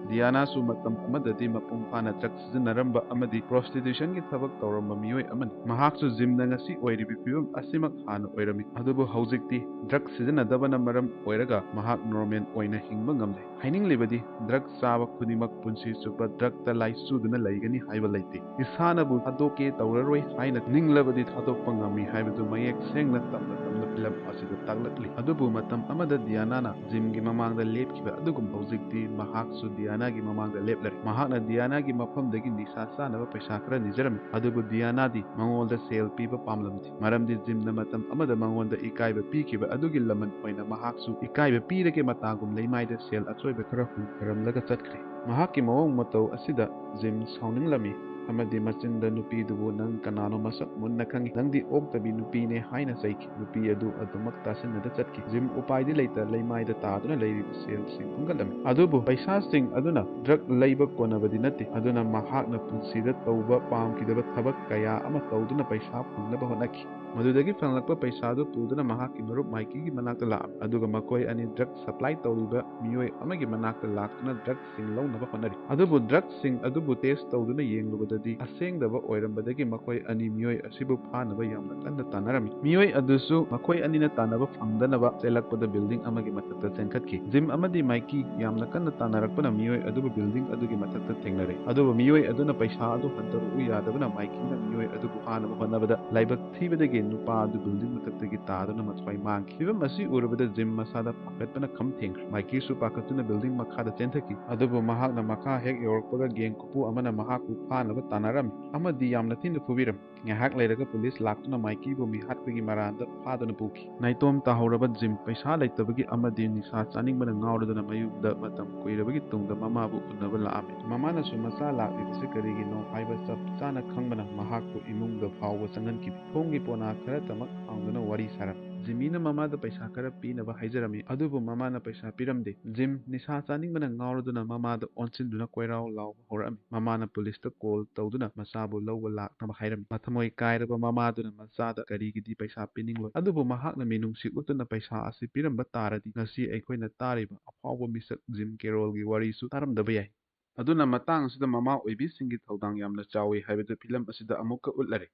ꯗꯤꯌꯥꯅꯥꯁꯨ ꯃꯇꯝ ꯑꯃꯗꯗꯤ ꯃꯄꯨꯡ ꯐꯥꯅ ꯗ꯭ꯔꯒ ꯁꯤꯖꯤꯟꯅꯔꯝꯕ ꯑꯃꯗꯤ ꯄ꯭ꯔꯣꯁꯇꯤꯇ꯭ꯌꯨꯁꯟꯒꯤ ꯊꯕꯛ ꯇꯧꯔꯝꯕ ꯃꯤꯑꯣꯏ ꯑꯃꯅꯤ꯫ ꯃꯍꯥꯛꯁꯨ ꯖꯤꯝꯅ ꯉꯁꯤ ꯑꯣꯏꯔꯤꯕ ꯐꯤꯕꯝ ꯑꯁꯤꯃꯛ ꯍꯥꯟꯅ ꯑꯣꯏꯔꯝꯃꯤ꯫ ꯑꯗꯨꯕꯨ ꯍꯧꯖꯤꯛꯇꯤ ꯗ꯭ꯔꯒ ꯁꯤꯖꯤꯟꯅꯗꯕꯅ ꯃꯔꯝ ꯑꯣꯏꯔꯒ ꯃꯍꯥꯛ ꯅꯣꯔꯃꯦꯜ ꯑꯣꯏꯅ ꯍꯤꯡꯕ ꯉꯝꯂꯦ꯫ ꯍꯥꯏꯅꯤꯡꯂꯤꯕꯗꯤ ꯗ꯭ꯔꯒ ꯆꯥꯕ ꯈꯨꯗꯤꯡꯃꯛ ꯄꯨꯟꯁꯤ ꯆꯨꯞꯄ ꯗ꯭ꯔꯒꯇ ꯂꯥꯏꯆꯨꯗꯨꯅ ꯂꯩꯒꯅꯤ ꯍꯥꯏꯕ ꯂꯩꯇꯦ꯫ ꯏꯁꯥꯅꯕꯨ ꯊꯥꯗꯣꯛꯀꯦ ꯇꯧꯔꯔꯣꯏ ꯍꯥꯏꯅ ꯅꯤꯡꯂꯕꯗꯤ ꯊꯥꯗꯣꯛꯄ ꯉꯝꯃꯤ ꯍꯥꯏꯕꯗꯨ ꯃꯌꯦꯛ ꯁꯦꯡꯅ ꯇꯝꯅ ꯇꯝꯅ ꯐꯤꯂꯝ ꯑꯁꯤꯗ ꯇꯥꯛꯂꯛꯂꯤ꯫ ꯑꯗꯨꯕꯨ ꯃꯇꯝ ꯑꯃꯗ ꯗꯤꯌꯥꯅꯥꯅ ꯖꯤꯝꯒꯤ ꯃꯃꯥꯡꯗ ꯂꯦꯞꯈꯤꯕ ꯑꯗꯨꯒꯨꯝ ꯍꯧꯖꯤꯛꯇꯤ ꯃꯍꯥꯛꯁꯨ ꯗꯤꯌꯥꯅꯥꯒꯤ ꯃꯃꯥꯡꯗ ꯂꯦꯞꯂꯔꯦ꯫ ꯃꯍꯥꯛꯅ ꯗꯤꯌꯥꯅꯥꯒꯤ ꯃꯐꯝꯗꯒꯤ ꯅꯤꯁꯥ ꯆꯥꯅꯕ ꯄꯩꯁꯥ ꯈꯔ ꯅꯤꯖꯔꯝꯃꯤ꯫ ꯑꯗꯨꯕꯨ ꯗꯤꯌꯥꯅꯥꯗꯤ ꯃꯉꯣꯟꯗ ꯁꯦꯜ ꯄꯤꯕ ꯄꯥꯝꯂꯝꯗꯦ꯫ ꯃꯔꯝꯗꯤ ꯖꯤꯝꯅ ꯃꯇꯝ ꯑꯃꯗ ꯃꯉꯣꯟꯗ ꯏꯀꯥꯏꯕ ꯄꯤꯈꯤꯕ ꯑꯗꯨꯒꯤ ꯂꯃꯟ ꯑꯣꯏꯅ ꯃꯍꯥꯛꯁꯨ ꯏꯀꯥꯏꯕ ꯄꯤꯔꯒꯦ ꯃꯇꯥꯒꯨꯝ ꯂꯩꯃꯥꯏꯗ ꯁꯦꯜ ꯑꯆꯣꯏꯕ ꯈꯔ ꯍꯨꯟꯈꯔꯝꯂꯒ ꯆꯠꯈ꯭ꯔꯦ꯫ ꯃꯍꯥꯛꯀꯤ ꯃꯑꯣꯡ ꯃꯇꯧ ꯑꯁꯤꯗ ꯖꯤꯝ ꯁꯥꯎꯅꯤꯡꯂꯝꯃꯤ ꯑꯃꯗꯤ ꯃꯆꯤꯟꯗ ꯅꯨꯄꯤꯗꯨꯕꯨ "ꯅꯪ ꯀꯅꯥꯅꯣ ꯃꯁꯛ ꯃꯨꯟꯅ ꯈꯪꯏ, ꯅꯪꯗꯤ ꯑꯣꯛꯇꯕꯤ ꯅꯨꯄꯤꯅꯦ" ꯍꯥꯏꯅ ꯆꯩꯈꯤ꯫ ꯅꯨꯄꯤ ꯑꯗꯨ ꯑꯗꯨꯃꯛ ꯇꯥꯁꯤꯟꯅꯗ ꯆꯠꯈꯤ꯫ ꯖꯤꯝ ꯎꯄꯥꯏꯗꯤ ꯂꯩꯇ ꯂꯩꯃꯥꯏꯗ ꯇꯥꯗꯨꯅ ꯂꯩꯔꯤꯕ ꯁꯦꯜꯁꯤꯡ ꯈꯨꯟꯒꯠꯂꯝꯃꯤ꯫ ꯑꯗꯨꯕꯨ ꯄꯩꯁꯥꯁꯤꯡ ꯑꯗꯨꯅ ꯗ꯭ꯔꯒ ꯂꯩꯕ ꯀꯣꯟꯅꯕꯗꯤ ꯅꯠꯇꯦ꯫ ꯑꯗꯨꯅ ꯃꯍꯥꯛꯅ ꯄꯨꯟꯁꯤꯗ ꯇꯧꯕ ꯄꯥꯝꯈꯤꯗꯕ ꯊꯕꯛ ꯀꯌꯥ ꯑꯃ ꯇꯧꯗꯨꯅ ꯄꯩꯁꯥ ꯐꯪꯅꯕ ꯍꯣꯠꯅꯈꯤ꯫ ꯃꯗꯨꯗꯒꯤ ꯐꯪꯂꯛꯄ ꯄꯩꯁꯥꯗꯨ ꯄꯨꯗꯨꯅ ꯃꯍꯥꯛꯀꯤ ꯃꯔꯨꯞ ꯃꯥꯏꯀꯤꯒꯤ ꯃꯅꯥꯛꯇ ꯂꯥꯛꯂꯝꯃꯤ, ꯑꯗꯨꯒ ꯃꯈꯣꯏ ꯑꯅꯤ ꯗ꯭ꯔꯒ ꯁꯄ꯭ꯂꯥꯏ ꯇꯧꯔꯤꯕ ꯃꯤꯑꯣꯏ ꯑꯃꯒꯤ ꯃꯅꯥꯛꯇ ꯂꯥꯛꯇꯨꯅ ꯗ꯭ꯔꯒꯁꯤꯡ ꯂꯧꯅꯕ ꯍꯣꯠꯅꯔꯤ꯫ ꯑꯗꯨꯕꯨ ꯗ꯭ꯔꯒꯁꯤꯡ ꯑꯗꯨꯕꯨ ꯇꯦꯁ ꯇꯧꯗꯨꯅ ꯌꯦꯡꯂꯨꯕꯗꯗꯤ ꯑꯁꯦꯡꯗꯕ ꯑꯣꯏꯔꯝꯕꯗꯒꯤ ꯃꯈꯣꯏ ꯑꯅꯤ ꯃꯤꯑꯣꯏ ꯑꯁꯤꯕꯨ ꯐꯥꯅꯕ ꯌꯥꯝꯅ ꯀꯟꯅ ꯇꯥꯟꯅꯔꯝꯃꯤ꯫ ꯃꯤꯑꯣꯏ ꯑꯗꯨꯁꯨ ꯃꯈꯣꯏ ꯑꯅꯤꯅ ꯇꯥꯟꯅꯕ ꯐꯪꯗꯅꯕ ꯆꯦꯜꯂꯛꯄꯗ ꯕꯤꯜꯗꯤꯡ ꯑꯃꯒꯤ ꯃꯊꯛꯇ ꯆꯦꯟꯈꯠꯈꯤ꯫ ꯖꯤꯝ ꯑꯃꯗꯤ ꯃꯥꯏꯀꯤ ꯌꯥꯝꯅ ꯀꯟꯅ ꯇꯥꯟꯅꯔꯛꯄꯅ ꯃꯤꯑꯣꯏ ꯑꯗꯨꯕꯨ ꯕꯤꯜꯗꯤꯡ ꯑꯗꯨꯒꯤ ꯃꯊꯛꯇ ꯊꯦꯡꯅꯔꯦ, ꯑꯗꯨꯕꯨ ꯃꯤꯑꯣꯏ ꯑꯗꯨꯅ ꯄꯩꯁꯥ ꯑꯗꯨ ꯍꯟꯗꯣꯔꯛꯎ ꯌꯥꯗꯕꯅ ꯃꯥꯏꯀꯤꯅ ꯃꯤꯑꯣꯏ ꯑꯗꯨꯕꯨ ꯐꯥꯅꯕ ꯍꯣꯠꯅꯕꯗ ꯂꯥꯏꯕꯛ ꯊꯤꯕꯗꯒꯤ ꯅꯨꯄꯥ ꯑꯗꯨ ꯕꯤꯜꯗꯤꯡ ꯃꯊꯛꯇꯒꯤ ꯇꯥꯗꯨꯅ ꯃꯊ꯭ꯋꯥꯏ ꯃꯥꯡꯈꯤ꯫ ꯐꯤꯚꯝ ꯑꯁꯤ ꯎꯔꯨꯕꯗ ꯖꯤꯝ ꯃꯁꯥꯗ ꯄꯥꯈꯠꯄꯅ ꯈꯝ ꯊꯦꯡꯈ꯭ꯔꯦ꯫ ꯃꯥꯏꯀꯤꯁꯨ ꯄꯥꯈꯠꯇꯨꯅ ꯕꯤꯜꯗꯤꯡ ꯃꯈꯥꯗ ꯆꯦꯟꯊꯈꯤ, ꯑꯗꯨꯕꯨ ꯃꯍꯥꯛꯅ ꯃꯈꯥ ꯍꯦꯛ ꯌꯧꯔꯛꯄꯒ ꯒꯦꯡ ꯀꯨꯄꯨ ꯑꯃꯅ ꯃꯍꯥꯛꯄꯨ ꯐꯥꯅꯕ ꯇꯥꯟꯅꯔꯝꯃꯤ ꯑꯃꯗꯤ ꯌꯥꯝꯅ ꯊꯤꯅ ꯐꯨꯕꯤꯔꯝꯃꯤ꯫ ꯉꯥꯏꯍꯥꯛ ꯂꯩꯔꯒ ꯄꯨꯂꯤꯁ ꯂꯥꯛꯇꯨꯅ ꯃꯥꯏꯀꯤꯕꯨ ꯃꯤꯍꯥꯠꯄꯒꯤ ꯃꯔꯥꯟꯗ ꯐꯥꯗꯨꯅ ꯄꯨꯈꯤ꯫ ꯅꯥꯏꯇꯣꯝ ꯇꯥꯍꯧꯔꯕ ꯖꯤꯝ ꯄꯩꯁꯥ ꯂꯩꯇꯕꯒꯤ ꯑꯃꯗꯤ ꯅꯤꯁꯥ ꯆꯥꯅꯤꯡꯕꯅ ꯉꯥꯎꯔꯗꯨꯅ ꯃꯌꯨꯝꯗ ꯃꯇꯝ ꯀꯨꯏꯔꯕꯒꯤ ꯇꯨꯡꯗ ꯃꯃꯥꯕꯨ ꯎꯅꯕ ꯂꯥꯛꯑꯝꯃꯤ꯫ ꯃꯃꯥꯅꯁꯨ ꯃꯆꯥ ꯂꯥꯛꯂꯤꯕꯁꯤ ꯀꯔꯤꯒꯤꯅꯣ ꯍꯥꯏꯕ ꯆꯞ ꯆꯥꯅ ꯈꯪꯕꯅ ꯃꯍꯥꯛꯄꯨ ꯏꯃꯨꯡꯗ ꯐꯥꯎꯕ ꯆꯪꯍꯟꯈꯤꯗꯦ꯫ ꯊꯣꯡꯒꯤ ꯄꯣꯅꯥ ꯈꯔꯇꯃꯛ ꯍꯥꯡꯗꯨꯅ ꯋꯥꯔꯤ ꯁꯥꯔꯝꯃꯤ꯫ ꯖꯤꯃꯤꯅ ꯃꯃꯥꯗ ꯄꯩꯁꯥ ꯈꯔ ꯄꯤꯅꯕ ꯍꯥꯏꯖꯔꯝꯃꯤ, ꯑꯗꯨꯕꯨ ꯃꯃꯥꯅ ꯄꯩꯁꯥ ꯄꯤꯔꯝꯗꯦ꯫ ꯖꯤꯝ ꯅꯤꯁꯥ ꯆꯥꯅꯤꯡꯕꯅ ꯉꯥꯎꯔꯗꯨꯅ ꯃꯃꯥꯗ ꯑꯣꯟꯁꯤꯟꯗꯨꯅ ꯀꯣꯏꯔꯥꯎ ꯂꯥꯎꯕ ꯍꯧꯔꯛꯑꯝꯃꯤ꯫ ꯃꯃꯥꯅ ꯄꯨꯂꯤꯁꯇ ꯀꯣꯜ ꯇꯧꯗꯨꯅ ꯃꯆꯥꯕꯨ ꯂꯧꯕ ꯂꯥꯛꯅꯕ ꯍꯥꯏꯔꯝꯃꯤ꯫ ꯃꯊꯃꯣꯏ ꯀꯥꯏꯔꯕ ꯃꯃꯥꯗꯨꯅ ꯃꯆꯥꯗ ꯀꯔꯤꯒꯤꯗꯤ ꯄꯩꯁꯥ ꯄꯤꯅꯤꯡꯂꯣꯏ, ꯑꯗꯨꯕꯨ ꯃꯍꯥꯛꯅ ꯃꯤꯅꯨꯡꯁꯤ ꯎꯠꯇꯨꯅ ꯄꯩꯁꯥ ꯑꯁꯤ ꯄꯤꯔꯝꯕ ꯇꯥꯔꯗꯤ ꯉꯁꯤ ꯑꯩꯈꯣꯏꯅ ꯇꯥꯔꯤꯕ ꯑꯐꯥꯎꯕ ꯃꯤꯁꯛ ꯖꯤꯝ ꯀꯦꯔꯣꯜꯒꯤ ꯋꯥꯔꯤꯁꯨ ꯇꯥꯔꯝꯗꯕ ꯌꯥꯏ꯫ ꯑꯗꯨꯅ ꯃꯇꯥꯡ ꯑꯁꯤꯗ ꯃꯃꯥ ꯑꯣꯏꯕꯤꯁꯤꯡꯒꯤ ꯊꯧꯗꯥꯡ ꯌꯥꯝꯅ ꯆꯥꯎꯏ ꯍꯥꯏꯕꯗꯨ ꯐꯤꯂꯝ ꯑꯁꯤꯗ ꯑꯃꯨꯛꯀ ꯎꯠꯂꯔꯦ꯫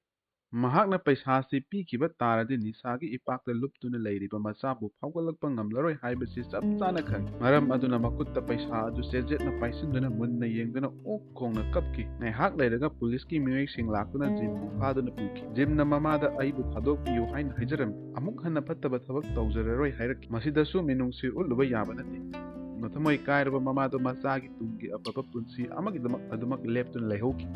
ꯃꯍꯥꯛꯅ ꯄꯩꯁꯥꯁꯤ ꯄꯤꯈꯤꯕ ꯇꯥꯔꯗꯤ ꯅꯤꯁꯥꯒꯤ ꯏꯄꯥꯛꯇ ꯂꯨꯞꯇꯨꯅ ꯂꯩꯔꯤꯕ ꯃꯆꯥꯕꯨ ꯐꯥꯎꯒꯠꯂꯛꯄ ꯉꯝꯂꯔꯣꯏ ꯍꯥꯏꯕꯁꯤ ꯆꯞ ꯆꯥꯅ ꯈꯪꯏ꯫ ꯃꯔꯝ ꯑꯗꯨꯅ ꯃꯈꯨꯠꯇ ꯄꯩꯁꯥ ꯑꯗꯨ ꯆꯦꯖꯦꯠꯅ ꯄꯥꯏꯁꯤꯟꯗꯨꯅ ꯃꯨꯟꯅ ꯌꯦꯡꯗꯨꯅ ꯑꯣꯛ ꯈꯣꯡꯅ ꯀꯞꯈꯤ꯫ ꯉꯥꯏꯍꯥꯛ ꯂꯩꯔꯒ ꯄꯨꯂꯤꯁꯀꯤ ꯃꯤꯑꯣꯏꯁꯤꯡ ꯂꯥꯛꯇꯨꯅ ꯖꯤꯝꯕꯨ ꯐꯥꯗꯨꯅ ꯄꯨꯈꯤ꯫ ꯖꯤꯝꯅ ꯃꯃꯥꯗ "ꯑꯩꯕꯨ ꯊꯥꯗꯣꯛꯄꯤꯌꯨ" ꯍꯥꯏꯅ ꯍꯥꯏꯖꯔꯝꯃꯤ꯫ "ꯑꯃꯨꯛ ꯍꯟꯅ ꯐꯠꯇꯕ ꯊꯕꯛ ꯇꯧꯖꯔꯔꯣꯏ" ꯍꯥꯏꯔꯛꯈꯤ꯫ ꯃꯁꯤꯗꯁꯨ ꯃꯤꯅꯨꯡꯁꯤ ꯎꯠꯂꯨꯕ ꯌꯥꯕ ꯅꯠꯇꯦ꯫ ꯃꯊꯃꯣꯏ ꯀꯥꯏꯔꯕ ꯃꯃꯥꯗꯣ ꯃꯆꯥꯒꯤ ꯇꯨꯡꯒꯤ ꯑꯐꯕ ꯄꯨꯟꯁꯤ ꯑꯃꯒꯤꯗꯃꯛ ꯑꯗꯨꯃꯛ ꯂꯦꯞꯇꯨꯅ ꯂꯩꯍꯧꯈꯤ꯫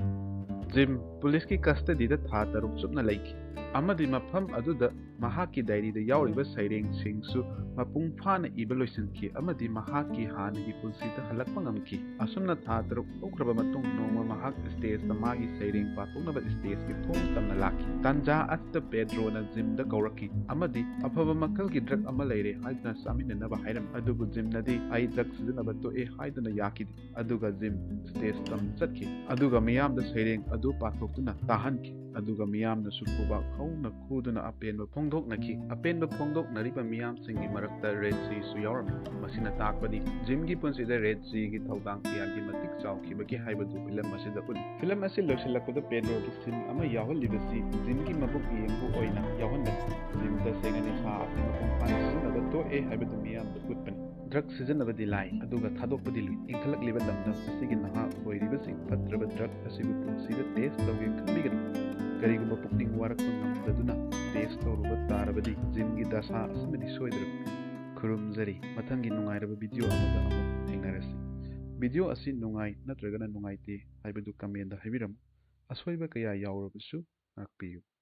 ꯖꯤꯝ ꯄꯨꯂꯤꯁꯀꯤ ꯀꯁꯇꯗꯤꯗ ꯊꯥ ꯇꯔꯨꯛ ꯆꯨꯞꯅ ꯂꯩꯈꯤ ꯑꯃꯗꯤ ꯃꯐꯝ ꯑꯗꯨꯗ ꯃꯍꯥꯛꯀꯤ ꯗꯥꯏꯔꯤꯗ ꯌꯥꯎꯔꯤꯕ ꯁꯩꯔꯦꯡꯁꯤꯡꯁꯨ ꯃꯄꯨꯡ ꯐꯥꯅ ꯏꯕ ꯂꯣꯏꯁꯤꯟꯈꯤ ꯑꯃꯗꯤ ꯃꯍꯥꯛꯀꯤ ꯍꯥꯟꯅꯒꯤ ꯄꯨꯟꯁꯤꯗ ꯍꯜꯂꯛꯄ ꯉꯝꯈꯤ꯫ ꯑꯁꯨꯝꯅ ꯊꯥ ꯇꯔꯨꯛ ꯍꯧꯈ꯭ꯔꯕ ꯃꯇꯨꯡ ꯅꯣꯡꯃ ꯃꯍꯥꯛ ꯁ꯭ꯇꯦꯖꯇ ꯃꯥꯒꯤ ꯁꯩꯔꯦꯡ ꯄꯥꯊꯣꯛꯅꯕ ꯁ꯭ꯇꯦꯖꯀꯤ ꯊꯣꯡ ꯇꯝꯅ ꯂꯥꯛꯈꯤ꯫ ꯇꯥꯟꯖꯥ ꯑꯁꯤꯗ ꯄꯦꯗ꯭ꯔꯣꯅ ꯖꯤꯝꯗ ꯀꯧꯔꯛꯈꯤ ꯑꯃꯗꯤ ꯑꯐꯕ ꯃꯈꯜꯒꯤ ꯗ꯭ꯔꯒ ꯑꯃ ꯂꯩꯔꯦ ꯍꯥꯏꯗꯨꯅ ꯆꯥꯃꯤꯟꯅꯅꯕ ꯍꯥꯏꯔꯝꯃꯤ꯫ ꯑꯗꯨꯕꯨ ꯖꯤꯝꯅꯗꯤ "ꯑꯩ ꯗ꯭ꯔꯒ ꯁꯤꯖꯤꯟꯅꯕ ꯇꯣꯛꯑꯦ" ꯍꯥꯏꯗꯨꯅ ꯌꯥꯈꯤꯗꯦ꯫ ꯑꯗꯨꯒ ꯖꯤꯝ ꯁ꯭ꯇꯦꯖ ꯇꯝ ꯆꯠꯈꯤ, ꯑꯗꯨꯒ ꯃꯤꯌꯥꯝꯗ ꯁꯩꯔꯦꯡ ꯑꯗꯨ ꯄꯥꯊꯣꯛꯇꯨꯅ ꯇꯥꯍꯟꯈꯤ꯫ ꯑꯗꯨꯒ ꯃꯤꯌꯥꯝꯅꯁꯨ ꯈꯨꯕꯥꯛ ꯍꯧꯅ ꯈꯨꯗꯨꯅ ꯑꯄꯦꯟꯕ ꯐꯣꯡꯗꯣꯛꯅꯈꯤ꯫ ꯑꯄꯦꯟꯕ ꯐꯣꯡꯗꯣꯛꯅꯔꯤꯕ ꯃꯤꯌꯥꯝꯁꯤꯡꯒꯤ ꯃꯔꯛꯇ ꯔꯦꯗ ꯖꯤꯁꯨ ꯌꯥꯎꯔꯝꯃꯤ꯫ ꯃꯁꯤꯅ ꯇꯥꯛꯄꯗꯤ ꯖꯤꯝꯒꯤ ꯄꯨꯟꯁꯤꯗ ꯔꯦꯗ ꯖꯤꯒꯤ ꯊꯧꯗꯥꯡ ꯀꯌꯥꯒꯤ ꯃꯇꯤꯛ ꯆꯥꯎꯈꯤꯕꯒꯦ ꯍꯥꯏꯕꯗꯨ ꯐꯤꯂꯝ ꯑꯁꯤꯗ ꯎꯠꯂꯤ꯫ ꯐꯤꯂꯝ ꯑꯁꯤ ꯂꯣꯏꯁꯤꯜꯂꯛꯄꯗ ꯄꯦꯗ꯭ꯔꯣꯒꯤ ꯁꯤꯟ ꯑꯃ ꯌꯥꯎꯍꯜꯂꯤꯕꯁꯤ ꯖꯤꯝꯒꯤ ꯃꯕꯨꯛ ꯌꯦꯡꯕ ꯑꯣꯏꯅ ꯌꯥꯎꯍꯟꯕꯅꯤ꯫ ꯖꯤꯝ ꯇꯁꯦꯡꯅ ꯅꯤꯁꯥ ꯑꯁꯤ ꯃꯄꯨꯡ ꯐꯥꯅ ꯁꯤꯖꯤꯟꯅꯕ ꯇꯣꯛꯑꯦ ꯍꯥꯏꯕꯗꯨ ꯃꯤꯌꯥꯝꯗ ꯎꯠꯄꯅꯤ꯫ ꯗ꯭ꯔꯒ ꯁꯤꯖꯤꯟꯅꯕꯗꯤ ꯂꯥꯏ, ꯑꯗꯨꯒ ꯊꯥꯗꯣꯛꯄꯗꯤ ꯂꯨꯏ꯫ ꯏꯟꯈꯠꯂꯛꯂꯤꯕ ꯂꯝꯗꯝ ꯑꯁꯤꯒꯤ ꯅꯍꯥ ꯑꯣꯏꯔꯤꯕꯁꯤꯡ ꯐꯠꯇ꯭ꯔꯕ ꯗ꯭ꯔꯒ ꯑꯁꯤꯕꯨ ꯄꯨꯟꯁꯤꯗ ꯇꯦꯁ ꯇꯧꯒꯦ ꯈꯟꯕꯤꯒꯅꯨ꯫ ꯀꯔꯤꯒꯨꯝꯕ ꯄꯨꯛꯅꯤꯡ ꯋꯥꯔꯛꯄ ꯉꯝꯗꯗꯨꯅ ꯇꯦꯁ ꯇꯧꯔꯨꯕ ꯇꯥꯔꯕꯗꯤ ꯖꯤꯝꯒꯤ ꯗꯁꯥ ꯑꯁꯤꯃꯗꯤ ꯁꯣꯏꯗ꯭ꯔꯕꯅꯤ꯫ ꯈꯨꯔꯨꯝꯖꯔꯤ꯫ ꯃꯊꯪꯒꯤ ꯅꯨꯡꯉꯥꯏꯔꯕ ꯚꯤꯗꯤꯑꯣ ꯑꯃꯗ ꯑꯃꯨꯛ ꯊꯦꯡꯅꯔꯁꯤ꯫ ꯚꯤꯗꯤꯑꯣ ꯑꯁꯤ ꯅꯨꯡꯉꯥꯏ ꯅꯠꯇ꯭ꯔꯒꯅ ꯅꯨꯡꯉꯥꯏꯇꯦ ꯍꯥꯏꯕꯗꯨ ꯀꯃꯦꯟꯗ ꯍꯥꯏꯕꯤꯔꯝꯃꯨ꯫ ꯑꯁꯣꯏꯕ ꯀꯌꯥ ꯌꯥꯎꯔꯕꯁꯨ ꯉꯥꯛꯄꯤꯌꯨ꯫